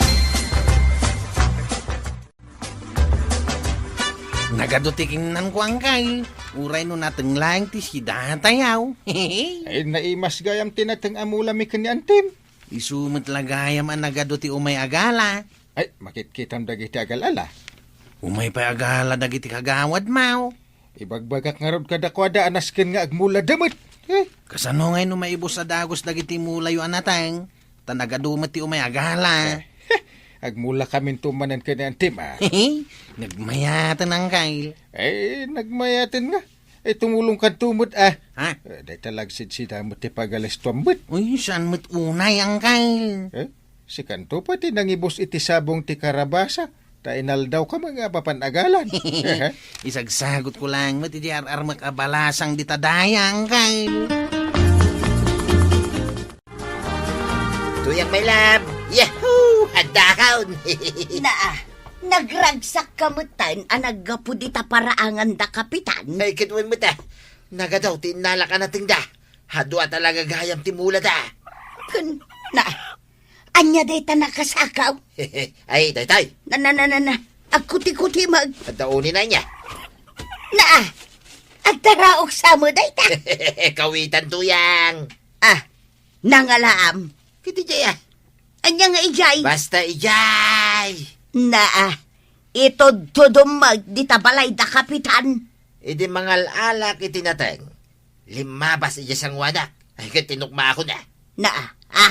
Nagadu ti kinunanko, Angkay. Uray no nateng laeng ti sidatayaw. Ay, naimas gayam ti nateng a mulami ken ni Antim. Isu met la gayam a nagadu ti umay agala. Ay, makitkitam dagiti agal-ala. Umay pay agala dagiti kagawadmo. Ibagbagak ngarud kadakuada a nasken nga agmulada met. Eh? Kasano ngay no maibus a dagus dagiti mulayo a nateng? Ta nagadu met ti umay agala. Eh, agmulakaminto manen ken ni Antim, a. Nagmayaten, Angkay. Eh, nagmayaten nga. Eh, tumulongkanto met, a. Ha? Eh, dayta la agsidsida met ti pagalistuam met. Uy, saan met unay, Angkay? Eh? Sikanto pay ti nangibus iti sabong ti karabasa, ta inaldawka met nga mapan agalan. Isagsagutko laeng met iti ar-armek a balasang dita dayang, Angkay. Tuyang, my love. Yahoo! Addakon! Naa, nagragsakka metten a naggapu dita paraanganda, Kapitan. Ay, ket wen met, a. Nagadu ti innalak a natengda. Adu a talaga gayam ti mulada. Ken, naa, Ania dayta nakasakaw? Ay, daytay. Na, na, na, na, na. Agkuti-kuti met. Adda unay nia. Naa, agtaraok sa met dayta. Kawitan, Tuyang. A, nangalaam. Ket idiay, a. Ania nga idiay? Basta idiay. Naa, itudtudom met dita balayda, Kapitan. Idi mangal-alak iti nateng, limmabas idiay sanguanak. Ay, ket tinukmaakon, a. Na, a.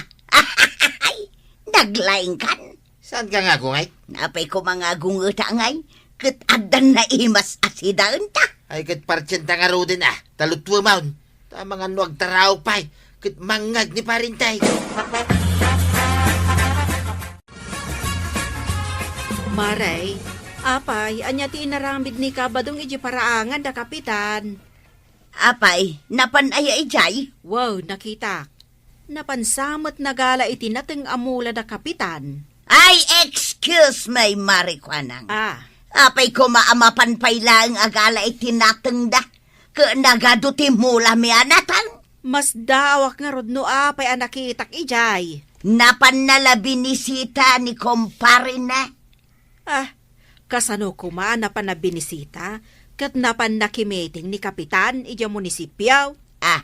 Naglaingkan. Saanka nga agungay? Apay koma nga agungeta ngay, ket addan naimas a sidaenta. Ay, ket partienta ngaruden, a. Taluttuemon. Ta mangan no agtaraok pay, ket mangngeg ni parentay. Mare, apay, ania ti inaramid ni Kabadong idiay paraangan da Kapitan? Apay, napan aya idiay? Wow, nakitak. Napan sa met nagala iti nateng a mula da Kapitan. Ay, excuse me, Mare Kuanang. Ah. Apay koma a mapan pay laeng agala iti natengda? Ket nagadu ti mulami a nateng? Masdaawak ngarud no apay a nakitak idiay. Napanna la binisita ni komparena. Ah, kasano koma a napan a binisita ket napan nakimiting ni Kapitan idiay munisipio? Ah,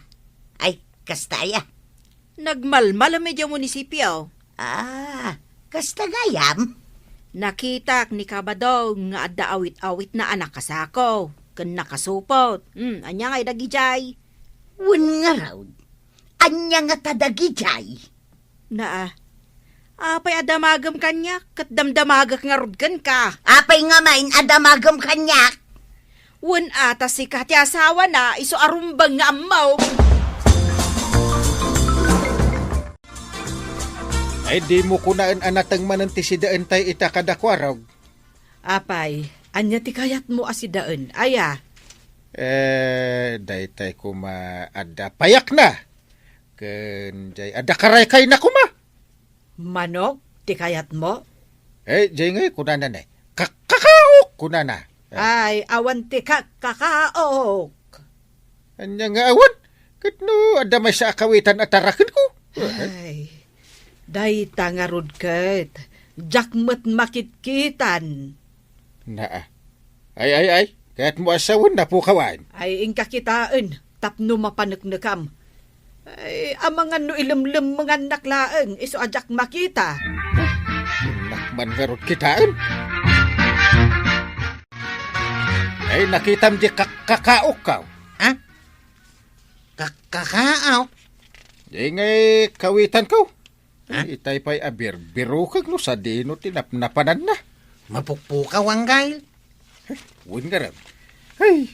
ay, kasta aya? Nagmalmalem idiay munisipio. Ah, kasta gayam? Nakitak ni Kabadong nga adda awit-awitna a nakasako ken nakasupot. Hmm, ania ngay dagidiay? Wen ngarud, ania ngata dagidiay? Naa, apay a damagem kaniak, ket damdamagek ngarud kenka? Apay ngamin a damagem kaniak? Wen a, ta sika ti asawana, isu a rumbeng nga ammom. Ay, dimo kunaen a nateng manen ti sidaentayo ita kadakuarog. Apay, ania ti kayatmo a sidaen, aya? Eh, daytay koma adda payakna. Ken jay adda karaykayna koma. Manok ti kayatmo? Eh, jay ngay kunana ne, "Kakkakaok," kunana. Eh. Ay, awan ti kakkakaok. Ania nga awan? Ket no adda maysa a kawitan a tarakenko? Ay, dayta ngarud ket, diak met makitkitan. Naa. Ay, ay, ay. Kayatmo a sawen, napukawan. Ay, inka kitaen, tapno mapaneknekam. Ay, amangan no ilemlemmengannak laeng, isu a diak makita. Innak man ngarud kitaen. Ay, nakitam di kak-, kakaok ka. Ha? Kak-, kakaok? Di ngay kawitan ko. Ha? Itay pay a birbirukek no sadino ti napnapananna. Mapukpukaw, Anggail. Wen ngarud. Ay,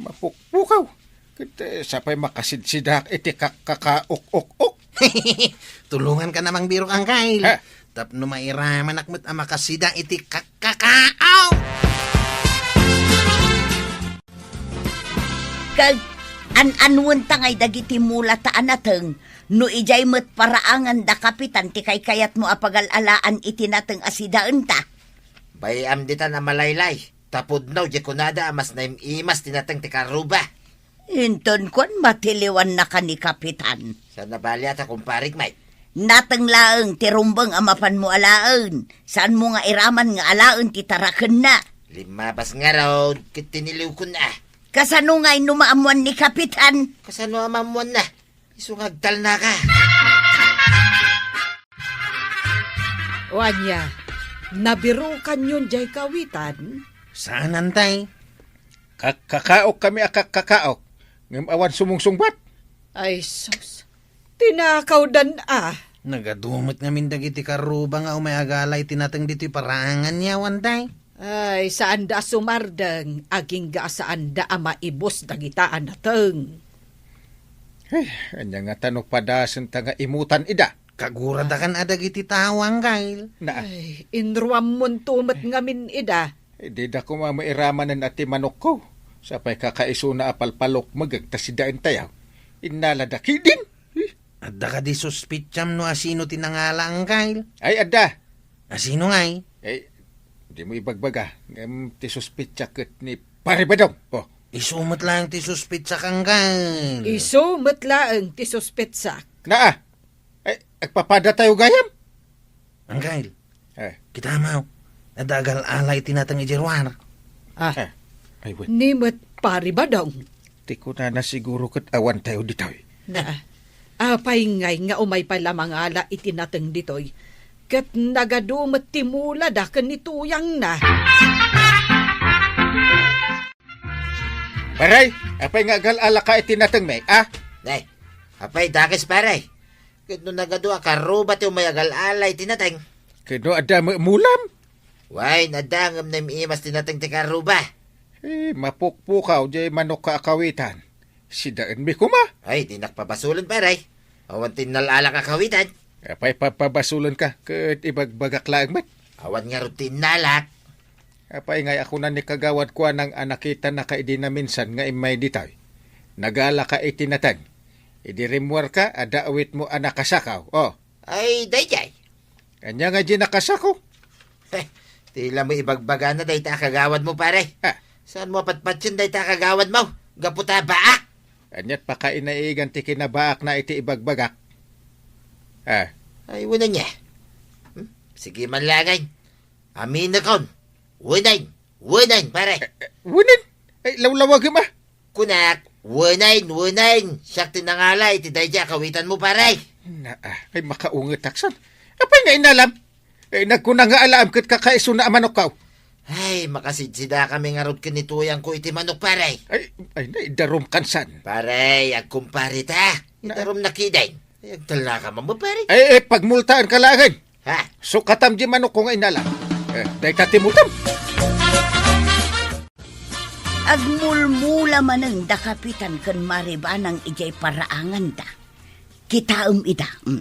mapukpukaw. Ket, eh, sapay makasidsidak iti kak-, kakaok-ok-ok. Tulonganka na mangbirok, Anggail. Ha? Tapno mairamanak met a makasida iti kak-, kakaok. Ket an-anwenta ngay dagiti mulata a nateng no idiay met paraangan da Kapitan ti kaykayatmo a pagal-alaan iti nateng a sidaenta? Bay-am ditan a malaylay, ta pudno diay kunada a mas naim-imas ti nateng ti karruba. Inton kuan, matiliwannaka ni Kapitan. Saan a bali a ta, kumparek, Mike? Nateng laeng ti rumbeng a mapanmo alaen. Saanmo nga iraman nga alaen ti tarakenna. Limmabas ngarud ket tiniliwkon a. Kasano ngay no maammuan ni Kapitan? Kasano a maammuanna? Isu nga agtalnaka. O ania, nabirukanyon diay kawitan? Saan, Antay. Kak-, kakaok kami a kak-, kakaok. Ngem awan sumungsungbat. Ay, sus. Tinakawdan a. Nagadu met ngamin dagiti karruba nga umay agala iti nateng ditoy paraangan, Antay. Ay, saanda a sumardeng, agingga a saanda a maibus dagita a nateng. Ay, ania ngata no padasenta nga imutan ida? Kaguradakan a dagiti tao, Anggail. Na. Ay, inruammonto met ngamin ida. Dida koma mairamanen a ti manokko. Sapay kakaisuna a palpalukmegek ta sidaentayo. Innala da kidin. Eh? Adda kadi suspitsam no asino ti nangala, Anggail? Ay, adda. Asino ngay? Eh, dimo ibagbaga. Ngem ti suspitsak ket ni Pare Badong. Oh. Isu met laeng ti suspitsak, Anggail. Isu met laeng ti suspitsak. Naa. Eh, agpapadatayo gayam? Anggail. Eh. Kitamaw, adda agal-ala iti nateng idiay ruar. Ah. Eh, ay, wen. Ni met Pare Badong. Ti kunana siguro ket awantayo ditoy. Na, apay ngay nga umay pay la mangala iti nateng ditoy? Ket nagadu met ti mulada ken ni tuyangna. Pare, apay nga agal-alaka iti natengmi, a? Nay, apay dakes, pare? Ket no nagadu a karruba ti umay agal-ala iti nateng. Ket no adda met mulam? Wen, adda ngem naim-imas ti nateng ti karruba. Eh, mapukpukaw diay manokka a kawitan. Sidaenmi koma. Ay, dinak pabasolen, pare. Awan ti innal-alak a kawitan. Apay pagpabasolenka, ket ibagbagak laeng met. Awan ngarud ti innalak. Apay ngay a kuna ni Kagawad Kuanang a nakitanaka idi naminsan nga immay ditoy? Nagalaka iti nateng. Idi rimmuarka, adda awitmo a nakasakaw. Oh. Ay, daydiay. Ania nga di nakasako? Heh, ti la mo ibagbagana dayta a kagawadmo, pare. Ah. Saanmo a patpatien dayta a kagawadmo? Gapu ta baak. Ania't pakainaigan ti kinabaakna iti ibagbagak? Ah. Ay, wen ania. Hmm? Sige man laeng. Aminekon. Wenen. Wenen, pare. Eh, eh, wenen? Ay, lawlawagem, ah. Kunak, wenen, wenen. Siak ti nangala iti daydiay a kawitanmo, pare. Na, ah, ay, makaungetak san. Apay nga inalam? Eh, nagkuna nga alaem ket kakaisuna a manokkaw. Ay, makasidsidakami ngarud ken ni tuyangko iti manok, pare. Ay, ay, naidarum kansan. Pare, agkumpare ta. Na- Idarum na kiden. Ay, agtalnaka man, pare. Ay, eh, pagmultaan ka laengen. Ha? Sukatam di manok ko nga inala. Eh, dayta ti multam. Agmulmula manen da Kapitan ken Maribanang idiay paraanganda. Kitaem ida. Mm.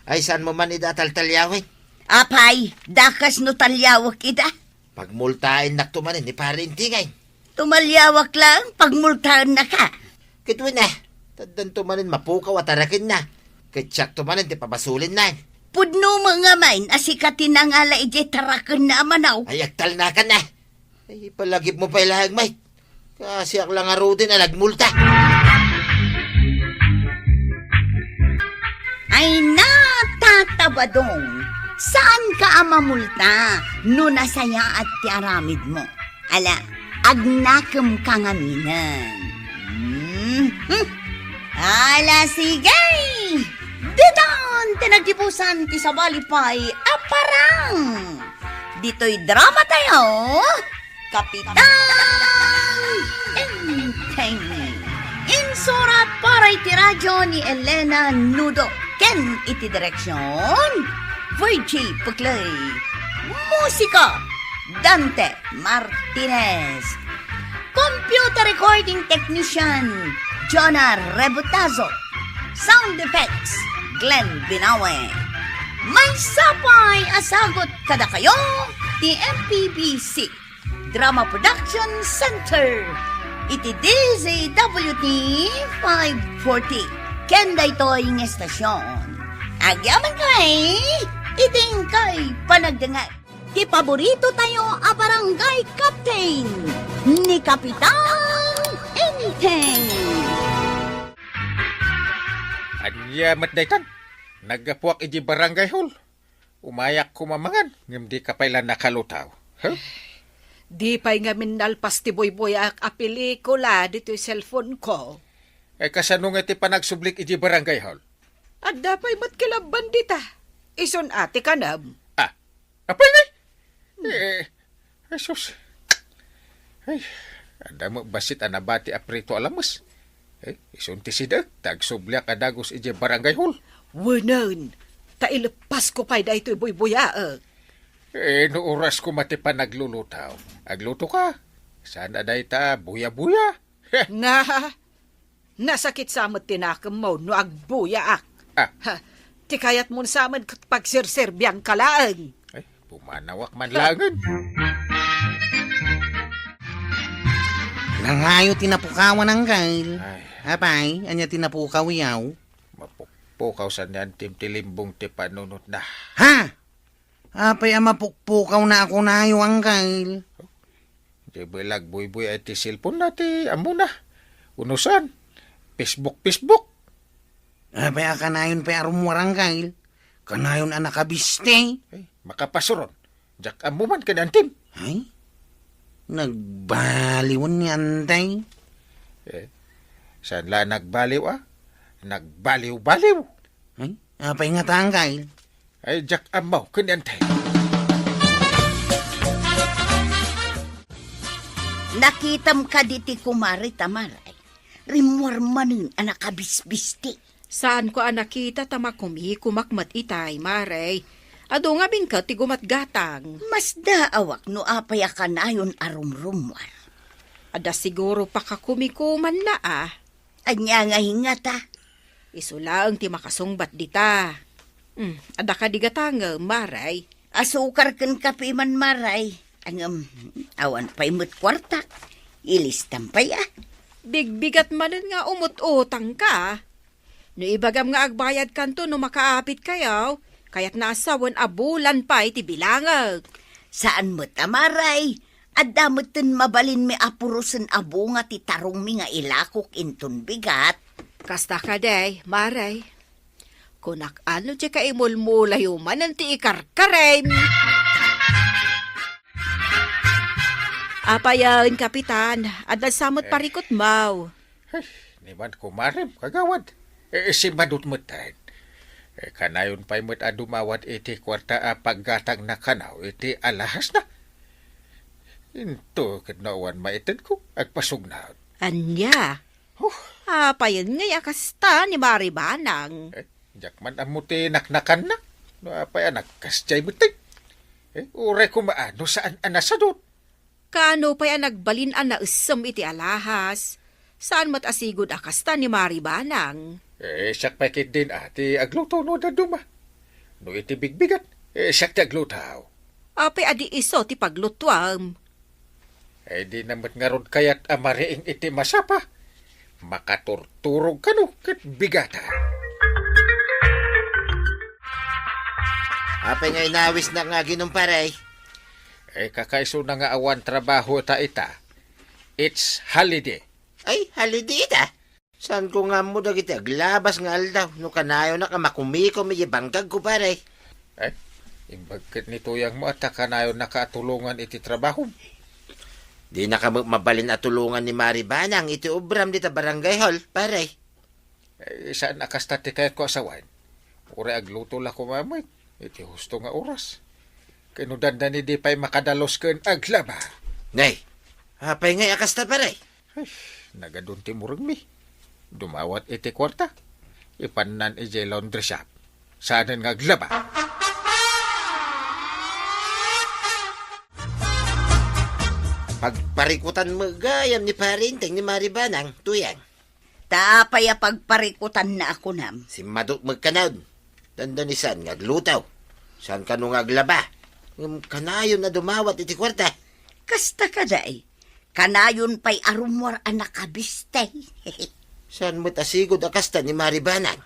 Ay, saan mo man ida taltaliawen? Apay, dakas no taliawek ida. Pagmultaennak to manen ni Pare Intingay. Tumaliawak laeng, pagmultaennaka. Ket wen, eh, taddan to manen mapukaw a tarakenna. Ket siak to manen ti pabasulenna. Pudno met ngamin a sika ti nangala idiay tarakenna a manaw. Ay, agtalnakan, eh. Ay, ipalagipmo pay laeng, Mike. Kasiak la ngaruden a nagmulta. Ay, natatabadong, saanka a mamulta no nasayaat ti aramidmo. Ala, agnakemka ngaminen. Hmm? Hmm. Ala, sige! Ditan ti nagdibusan ti sabali pay a parang! Ditoy drama tayo, Kapitan Enteng. Insurat para iti radyo ni Elena Nudo ken iti direksyon, Virgie Puclay. Musika, Dante Martinez. Computer recording technician, Jonah Rebutazo. Sound effects, Glenn Binawe. Maysa pay a sagut kadakayo ti M P B C Drama Production Center iti D Z W T five forty. Ken daytoy nga estasyon, agyamankay iti inkay panagdengngeg ti paborito tayo a barangay captain, ni Kapitan Enteng. Ania met daytan? Naggapuak iti barangay hall. Umayak koma mangan, ngem dika pay la nakalutaw. Huh? Di pay ngamin nalpas ti buybuyaak a pelikula ditoy cellphone ko. Eh, kasano nga ti panagsublik iti barangay hall? Adda pay met kilabban dita. Isun a ti kanam. Ah, apay ni? Eh, Jesus. Ay, adda met bassit a nabati a prito a lames. Eh, isun ti sida, ta agsubliak a dagus idiay barangay hall. Wenen, ta ileppasko pay daytoy buybuyaek. Eh, no oras koma ti panaglulutaw, aglutoka. Saan a dayta buya-buya. Heh. Na, nasakit sa met ti nakemmo no agbuyaak. Ah. Ha, ti kayatmon sa met ket pagserserbianka laeng. Ay, pumanawak man laengen. Nangayo ti napukawan, Angkel. Ay. Apay, ania ti napukaw yaw? Mapukpukaw sa ni Antim ti limbong ti panunotna. Ha? Apay a mapukpukaw na ako nayo, Angkel? Di ba lagbuybuy ay ti cellphone na ti amuna? Unusan? Facebook, Facebook. Apay a kanayon pay a rummuar, Angkel? Kanayon a nakabisti? Ay, makapasuron. Diak ammo man ken Antim. Ay? Nagbaliwen ni Antay? Eh, saan la nagbaliw, ah? Nagbaliw-baliw. Ay, apay nga tangkay? Ay, diak ammo ken Antay. Nakitam kadi ti kumare ta Maray? Rimmuar manen a nakabisbisti. Saanko a nakita ta makumikumak met itay, Maray. Adu ngamin ket ti gumatgatang. Masdaawak no apay a kanayon a rumrummuar. Adda siguro pakakumikumanna, ah. Ania nga hingata? Isu laeng ti makasungbat dita. Hmm, adda kadi gatangem, Maray? Asukar ken kape man, Maray. Ngem, awan pay met kuarta. Ilistam pay, ah. Bigbigat manen nga umut-utangka. No ibagam nga agbayadkanto no makaapitkayo, kayatna a sawen a bulan pay ti bilangek. Saan met a, Maray. Adda metten mabalinmi a purosen a bunga ti tarongmi nga ilakok inton bigat. Kasta kadi, Maray. Kunak, ano diay kaimulmulayo manen ti ikarkarem? Apayen, Kapitan, adda sa met Eh. parikutmaw. Ay, ni man kumarem, kagawad. Eh, simmadut metten. Eh, kanayon pay met a dumawat iti kuarta a paggatangna kano iti alahasna. Into ket no awan maitedko, agpasugnaw. Ania? Huh. Apayen ngay a kasta ni Mari Banang? Eh, diak man ammo ti naknakanna. No apay a nagkasdiay met ti. Eh, uray koma no saan a nasadot. Kaano pay a nagbalin a naessem iti alahas? Saan met a sigud a kasta ni Mari Banang? Eh, siak pay ketdin a ti agluto no dadduma. No iti bigbigat, eh, siak ti agluto. Apay a di isu ti paglutuam? Eh, di na met ngarud kayat a mariing iti masapa. Makaturturog kano ket bigata. Apay nga inawisnak nga aginom, pare? Eh, kakaisuna nga awan trabaho ta ita. It's holiday. Ay, holiday ita? Saanko nga ammo dagiti aglabas nga aldaw no kanayonak a makumikom iti bangkagko, pare. Eh, imbag ket ni Tuyangmo a ta kanayonnaka a tulongan iti trabahom. Dinaka met mabalin a tulongan ni Mari Banang iti obram dita barangay hall, pare. Eh, saan a kasta ti kayatko a sawen. Uray agluto la koma met iti husto nga oras. Ken no dandani di pay makadalus ken aglaba. Nay, apay ngay a kasta, pare? Ay, nagadun ti murengmi. Dumawat iti kuarta. Ipannan idiay laundry shop. Saanen nga aglaba. Pagparikutan met gayam ni Pare Enteng ni Mari Banang, Tuyang. Ta apay a pagparikutanna a kunam? Simmadot met kano. Dandani saan nga agluto. Saan kano nga aglaba. Ngem kanayon a dumawat iti kuarta. Kasta kadi, kanayon pay a rummuar a nakabiste. Saan met a sigud a kasta ni Mari Banang?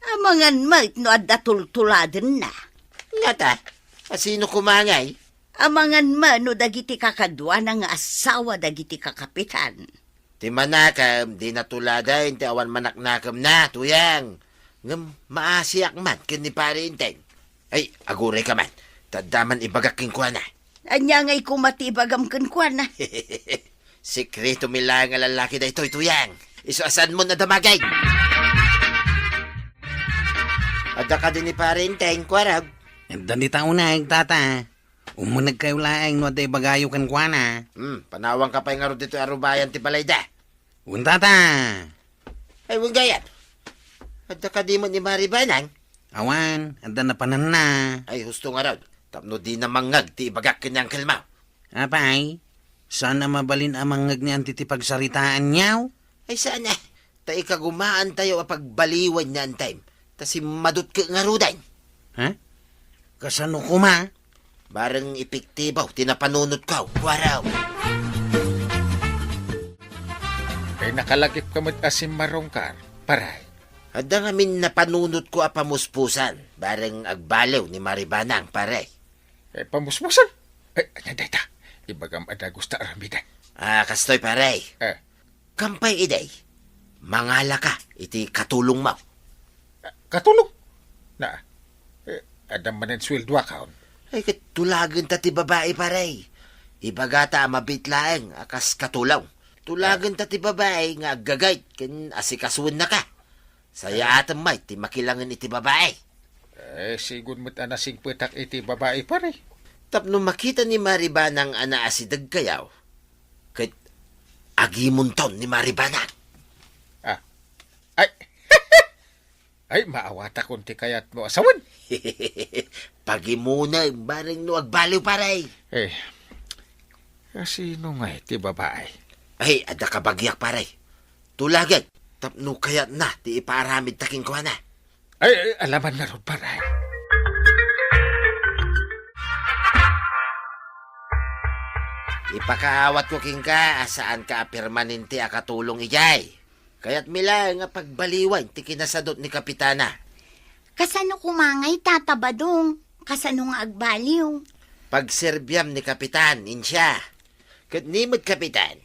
Amangan met no adda tultuladenna. Ngata, a sino koma ngay? Amangan met no dagiti kakaduana nga asawa dagiti kakapitan. Ti manakem, di natuladen ti awan manaknakemna, Tuyang. Ngem maasiak man ken ni Pare Enteng. Ay, agurayka man. Ta adda man ibagak kenkuana. Ania ngay koma ti ibagam kenkuana? Sekreto mi laeng a lallaki daytoy, Tuyang. Isu a saanmon a damagek. Adda kadi ni Pare Enteng, kuarog? Adda dita uneg, tata. Umunegkayo laeng no adda ibagayo kenkuana. Hmm, panawanka pay ngarud ditoy a rubayan ti balayda. Wen, tata. Ay, wen gayam. Adda kadi met ni Mari Banang? Awan, adda napananna. Ay, husto ngarud. Tapno dina mangngeg ti ibagak ken ni Uncle Mau. Apay, saan a mabalin a mangngeg ni Auntie ti pagsaritaanyo? Ay, saan a. Ta ikagumaantayo a pagbaliwen ni Antem. Ta simmadot ket ngaruden. Ha? Kasano koma? Bareng epektibo ti napanunotko, kuarog. Ay, nakalagipka met a simmarungkar, paray. Adda ngamin napanunotko a pamuspusan, bareng agbaliw ni Mari Banang, pare. Eh, pamuspusan? Eh, ania dayta? Ibagam a dagus ta aramiden. Ah, kastoy, pare. Eh. Kampay idi, mangalaka iti katulongmo. Ah, katulong? Na, eh, adda manen sueldoakon. Ay, ket tulagenta ti babai, pare. Ibagata a mabiit laeng a kas katulong. Tulagenta ti babai nga aggagayt ken asikasuennaka. Sayaatem met ti makilangen iti babai. Eh, sigud met a nasingpetak iti babai, pare. Tapno makita ni Mari Banang a naasidegkayo, ket agimonton ni Mari Banang. Ah. Ay. Ay, maawatakon ti kayatmo a sawen. Pagimonem, bareng no agbaliw, pare. Eh, kasino ngay ti babai? Ay, adda kabagiak, pare. Tulagen, tapno kayatna ti ipaaramidta kenkuana. Ay, ay, alaman ngarud, pare. Ipakaawatko kenka a saanka a permanente a katulong idiay. Kayatmi laeng a pagbaliwen ti kinasadot ni Kapitana. Kasano koma ngay, Tata Badong? Kasano nga agbaliw? Pagserbiam ni Kapitan, insiak. Ket ni met, Kapitan,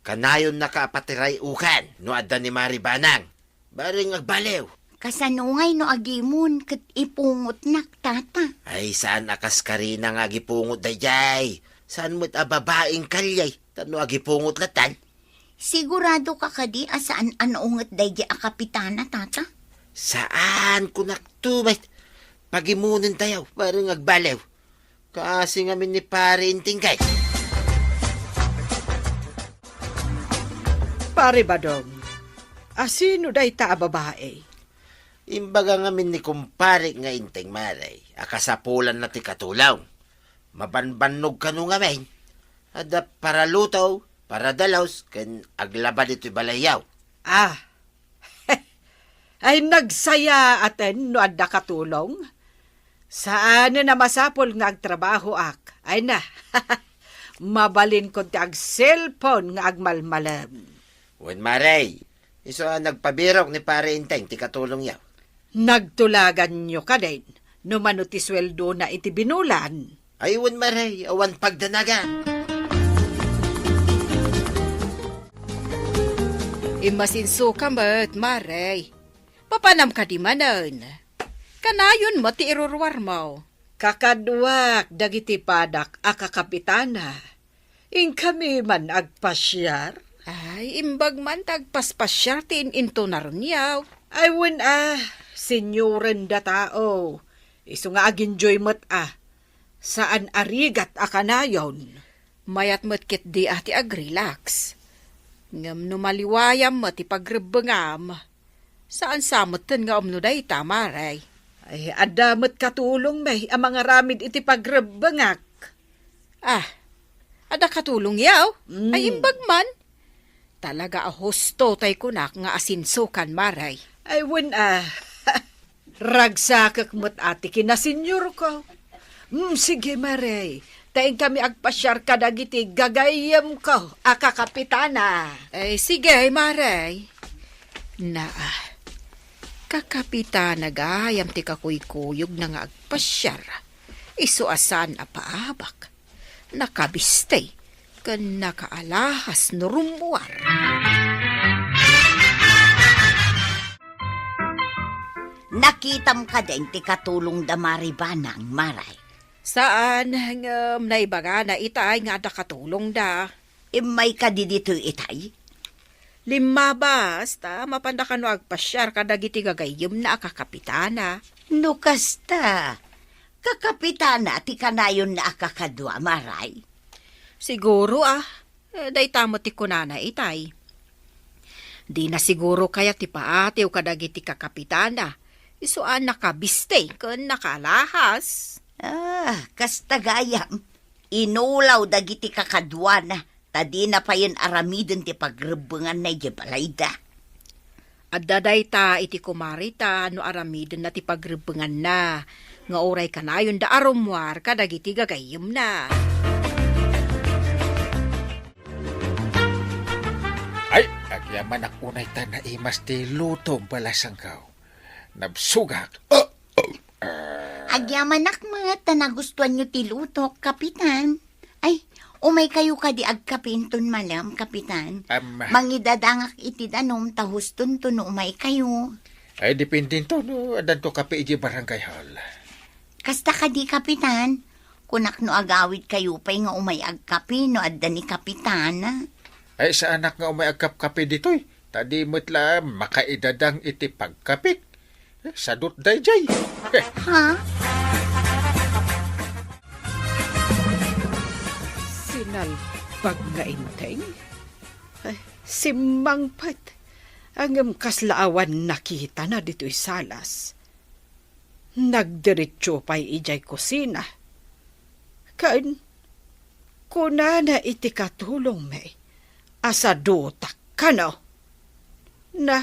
kanayonnaka a patiray-ukan no adda ni Mari Banang. Bareng agbaliw. Kasano ngay no agimon ket ipungotnak, Tata? Ay, saan a kas Karina nga agipungot daydiay. Saan met a babaeng kalye, tapno agipungot lattan. Siguradoka kadi a saan a naunget daydiay a kapitana, Tata? Saan, kunak to, met. Pagimonentayo, bareng agbaliw. Kaasi ngamin ni Pare Intingkay. Pare Badong, asino dayta a babai? Imbaga ngamin ni kumpare nga Inteng, Mare, a kasapulanna ti katulong. Mabanbannog kano ngamin. Adda paraluto, paradalos, ken aglaba ditoy balayyo. Ah, ay, nagsayaaten no adda katulong. Saanen a masapul nga agtrabahoak. Ay na, mabalinko ti agselpon nga agmalmalem. Wen, Mare, isu a nagpabirok ni Pare Inteng ti katulongyo. Nagtulaganyo kadin no mano ti sueldona iti binulan? Ay, wen, Mare, awan pagdanagan. Immasinsoka met, Mare. Papanam kadi manen? Kanayon met ti iruruarmo. Kakaduak dagiti padak a kakapitana. Inkami man agpasiar? Ay, imbag man ta agpaspasiar ti in-intunarenyo. Ay, wen a, senioren da tao. Isu nga aginjoy met a. Saan a rigat a kanayon. Mayat met ketdi a ti agrelax. Ngem no maliwayam met ti pagrebbengam, saan sa metten nga umno dayta, Mare. Ay, adda met katulongmi a mangaramid iti pagrebbengak. Ah, adda katulongyo? Mm. Ay, imbag man. Talaga a husto tay kunak nga asinsokan, Mare. Ay, wen a. Ragsakek met a ti kinasenyorko. Mm, sige, Mare. Ta inkami agpasiar kadagiti gagayyemko a kakapitana. Ay, sige, Mare. Naa, kakapitana gayam ti kakuykuyogna nga agpasiar. Isu a saan a paabak, nakabiste, ken nakaalahas no rummuar. Nakitam kadin ti katulongda Mare Banang, Mare? Saan, ngem naibagana itay nga adda katulongda. Immay kadi ditoy itay? Limmabas, ta mapanda kano agpasiar kadagiti gagayyemna a kakapitana. No kasta, kakapitana ti kanayonna a kakadua, Mare? Siguro, ah. Eh, dayta met ti kunana itay. Dina siguro kayat ti paatiw kadagiti kakapitana. Isu a nakabiste ken nakaalahas. Ah, kasta gayam. Inulaw dagiti kakaduana, ta dina payen aramiden ti pagrebbenganna idiay balayda. Adda dayta iti kumarita no aramidenna ti pagrebbenganna, nga uray kanayonda a rummuar kadagiti gagayyemna. Ay, agyamanak unay ta naimas ti lutom, balasangko. Nabsogak. Ah, ah, ah. Agyamanak met ta nagustuanyo ti lutok, Kapitan. Ay, umaykayo kadi agkape inton malem, Kapitan. Am. Mangidadangak iti danum ta hustonto no umaykayo. Ay, dependento no addanto kape idiay barangay hall. Kasta kadi, Kapitan? Kunak no agawidkayo pay nga umay agkape no adda ni Kapitana. Ay, saanak nga umay agkapkape ditoy. Ta di met la makaidadang iti pagkapik. Eh, sadut dayjay. Eh. Ha? Sinalbag nga inteng? Ay, simmangpet. Ngem kasla awan nakitana ditoy salas. Nagdiretso pay idiay kusina. Ken kunana iti katulongmi a sadutak kano. Na,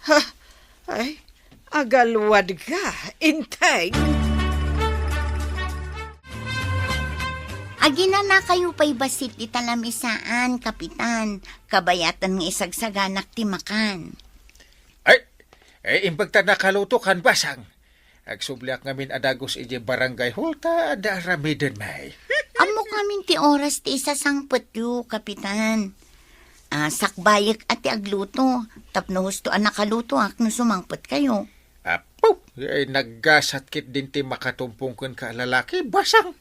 ha, ay, agalwadka, inteng. Aginanakayo pay bassit ita lamisaan, Kapitan. Kabayatan nga isagsaganak ti makan. Ay, eh, imbag ta nakalutokan, basang. Agsubliak ngamin a dagus idiay barangay hall ta adda aramiden, may. Ammok ngamin ti oras ti isasangpetyo, Kapitan. Ah, sakbayek a ti agluto, tapno husto a nakalutoak no sumangpetkayo. Apo, eh, naggasat ketdin ti makatumpong kenka a lalaki, basang.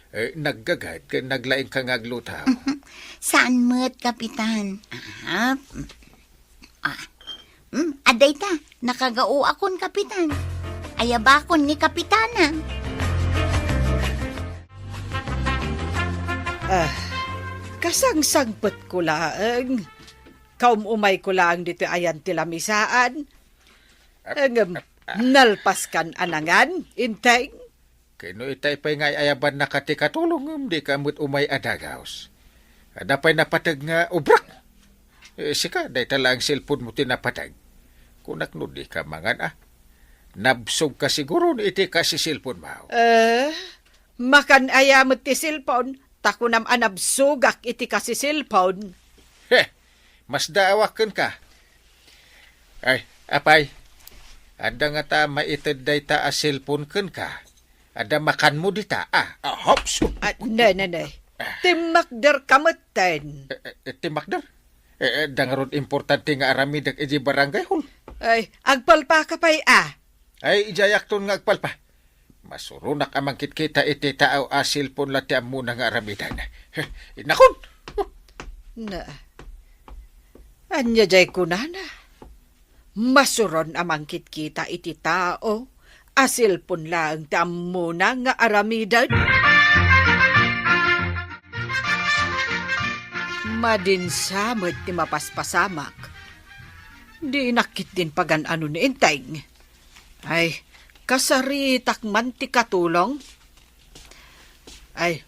Eh, naggagad ken naglaingka nga agluto. Saan met, Kapitan. Ah, Ah. Hmm, adda ita, nakagaoakon, Kapitan. Ayabakon ni Kapitana. Ah, kasangsangpetko laeng. Kaum-umayko laeng ditoy ayan ti lamisaan. Ap-, Ngem, ap-, ah. Nalpaskan a nangan, Inteng? Ken no itay pay nga ay-ayabannaka ti katulong, ngem dika met umay a dagaus. Adda pay napateg nga obrak. Eh, sika, dayta laeng cellphone mo ti napateg. Kunak no dika mangan, ah. Nabsogka siguro iti kasi cellphone mo. Eh, makan aya met ti cellphone, ta kunam a nabsogak iti kasi cellphone. Heh, masdaawak kenka. Ay, apay, adda ngata maited dayta a cellphone kenka. Adda makanmo dita, ah. Ah, hops. Ah, ne, ne, ne. Timmakder ka metten. Eh, eh, eh, timmakder? Eh, eh, adda ngarud importante nga aramidek iti barangay hall. Ay, agpalpaka pay, ah. Ay, idiayakton nga agpalpa. Masuronak a mangkitkita iti tao a cellphone la ti ammona nga aramiden. Inakon! Na, ania jay kunana? Masuron a mangkitkita iti tao a cellphone laeng ti ammona nga aramiden? Madinsa met ti mapaspasamak. Dinak ketdin pagan-ano ni Inteng. Ay, kasaritak man ti katulong. Ay,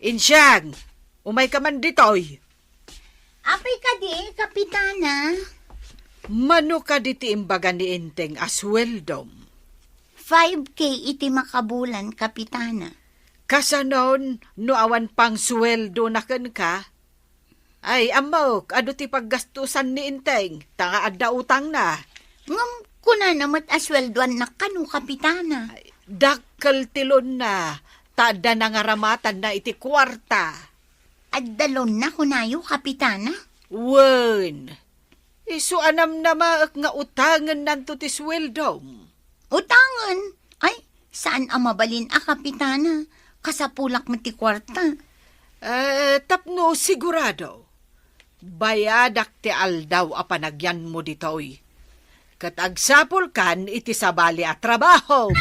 Insiang, umayka man ditoy. Apay kadi, Kapitana? Mano kadi ti imbaga ni Inteng a sueldom? Five K iti makabulan, Kapitana. Kasanon no awan pangsueldona kenka? Ay, ammok, adu ti paggastusan ni Inteng, ta nga adda utangna. Ngem kunana met a sueldoanna kano, Kapitana. Ay, dakkel ti loanna, ta adda nangaramatanna iti kuarta. Adda loanna kunayo, Kapitana? Wen. Isu a namnamaek nga utangennanto ti sueldom. Utangen? Ay, saan a mabalin a, Kapitana. Kasapulak met ti kuarta. Eh, tapno sigurado, bayadak ti aldaw a panagyanmo ditoy. Ket agsapulkan iti sabali a trabaho.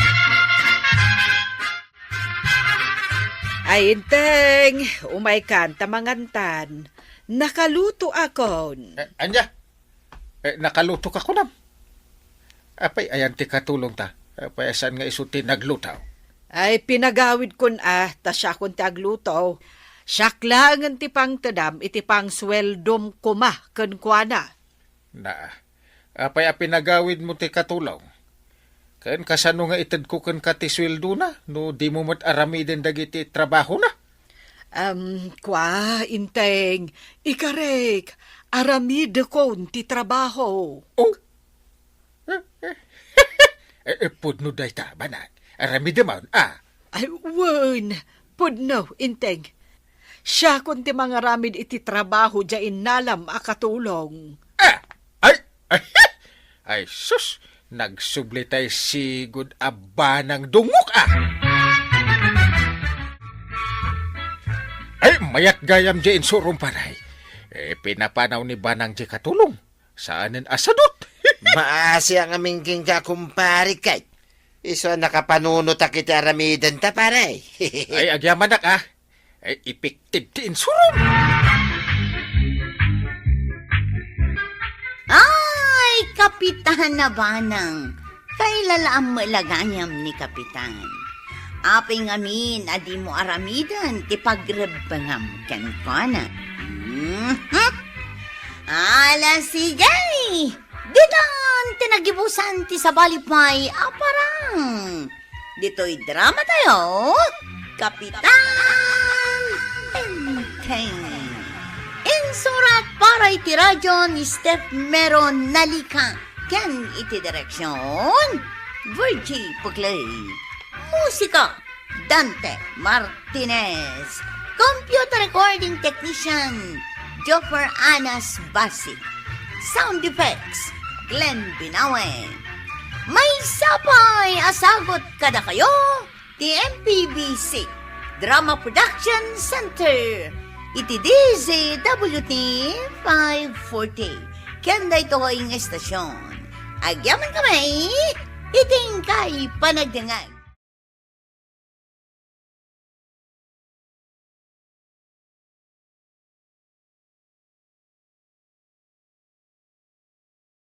Ay, Inteng, umaykan ta mangantan. Nakalutoakon. Eh, ania? Eh, nakalutoka kunam. Apay ayan ti katulongta? Apay a saan nga isu ti nagluto? Ay, pinagawidkon a, ta siakon ti agluto. Siak laengen ti pangtedam iti pangsueldom koma kenkuana. Na, apay a pinagawidmo ti katulong? Ken kasano nga itedko kenka ti sueldona no dimo met aramiden dagiti trabahona? Am, kua, Inteng, ikarek, aramidekon ti trabaho. Oh? Eh, eh, pudno dayta, banag. Aramidemon, ah. Ay, wen, pudno, Inteng. Siakon ti mangaramid iti trabaho diay innalam a katulong. Ah! Ay! Ay! Ay, sus! Nagsubli tay sigud a banang dungok, ah! Ay, mayat gayam diay insurom, pare. Eh, pinapanaw ni banang diay katulong. Saanen a sadut. Maasi a ngamin kenka, kumpare, kay isu a nakapanunotak iti aramidenta, pare. Ay, agyamanak, ah. Ay, epektibo ti insurom. Ay, Kapitan a Banang, kailalaam met la gayam ni Kapitan. Apay ngamin a dimo aramiden ti pagrebbengam kenkuana? Mhm. Ala, sige! Ditan ti nagibusan ti sabali pay a parang. Ditoy dramatayo, Kapitan Enteng. Insurat para iti radio ni Steph Meron Nalica ken iti direksion, Virgie Puclay. Musika, Dante Martinez. Computer recording technician, Joffer Anas Basi. Sound effects, Glenn Binawe. Maysa pay a sagut kadakayo ti M P B C Drama Production Center iti D Z W T five forty. Ken daytoy nga estasion, agyamankami iti inkay panagdengngeg.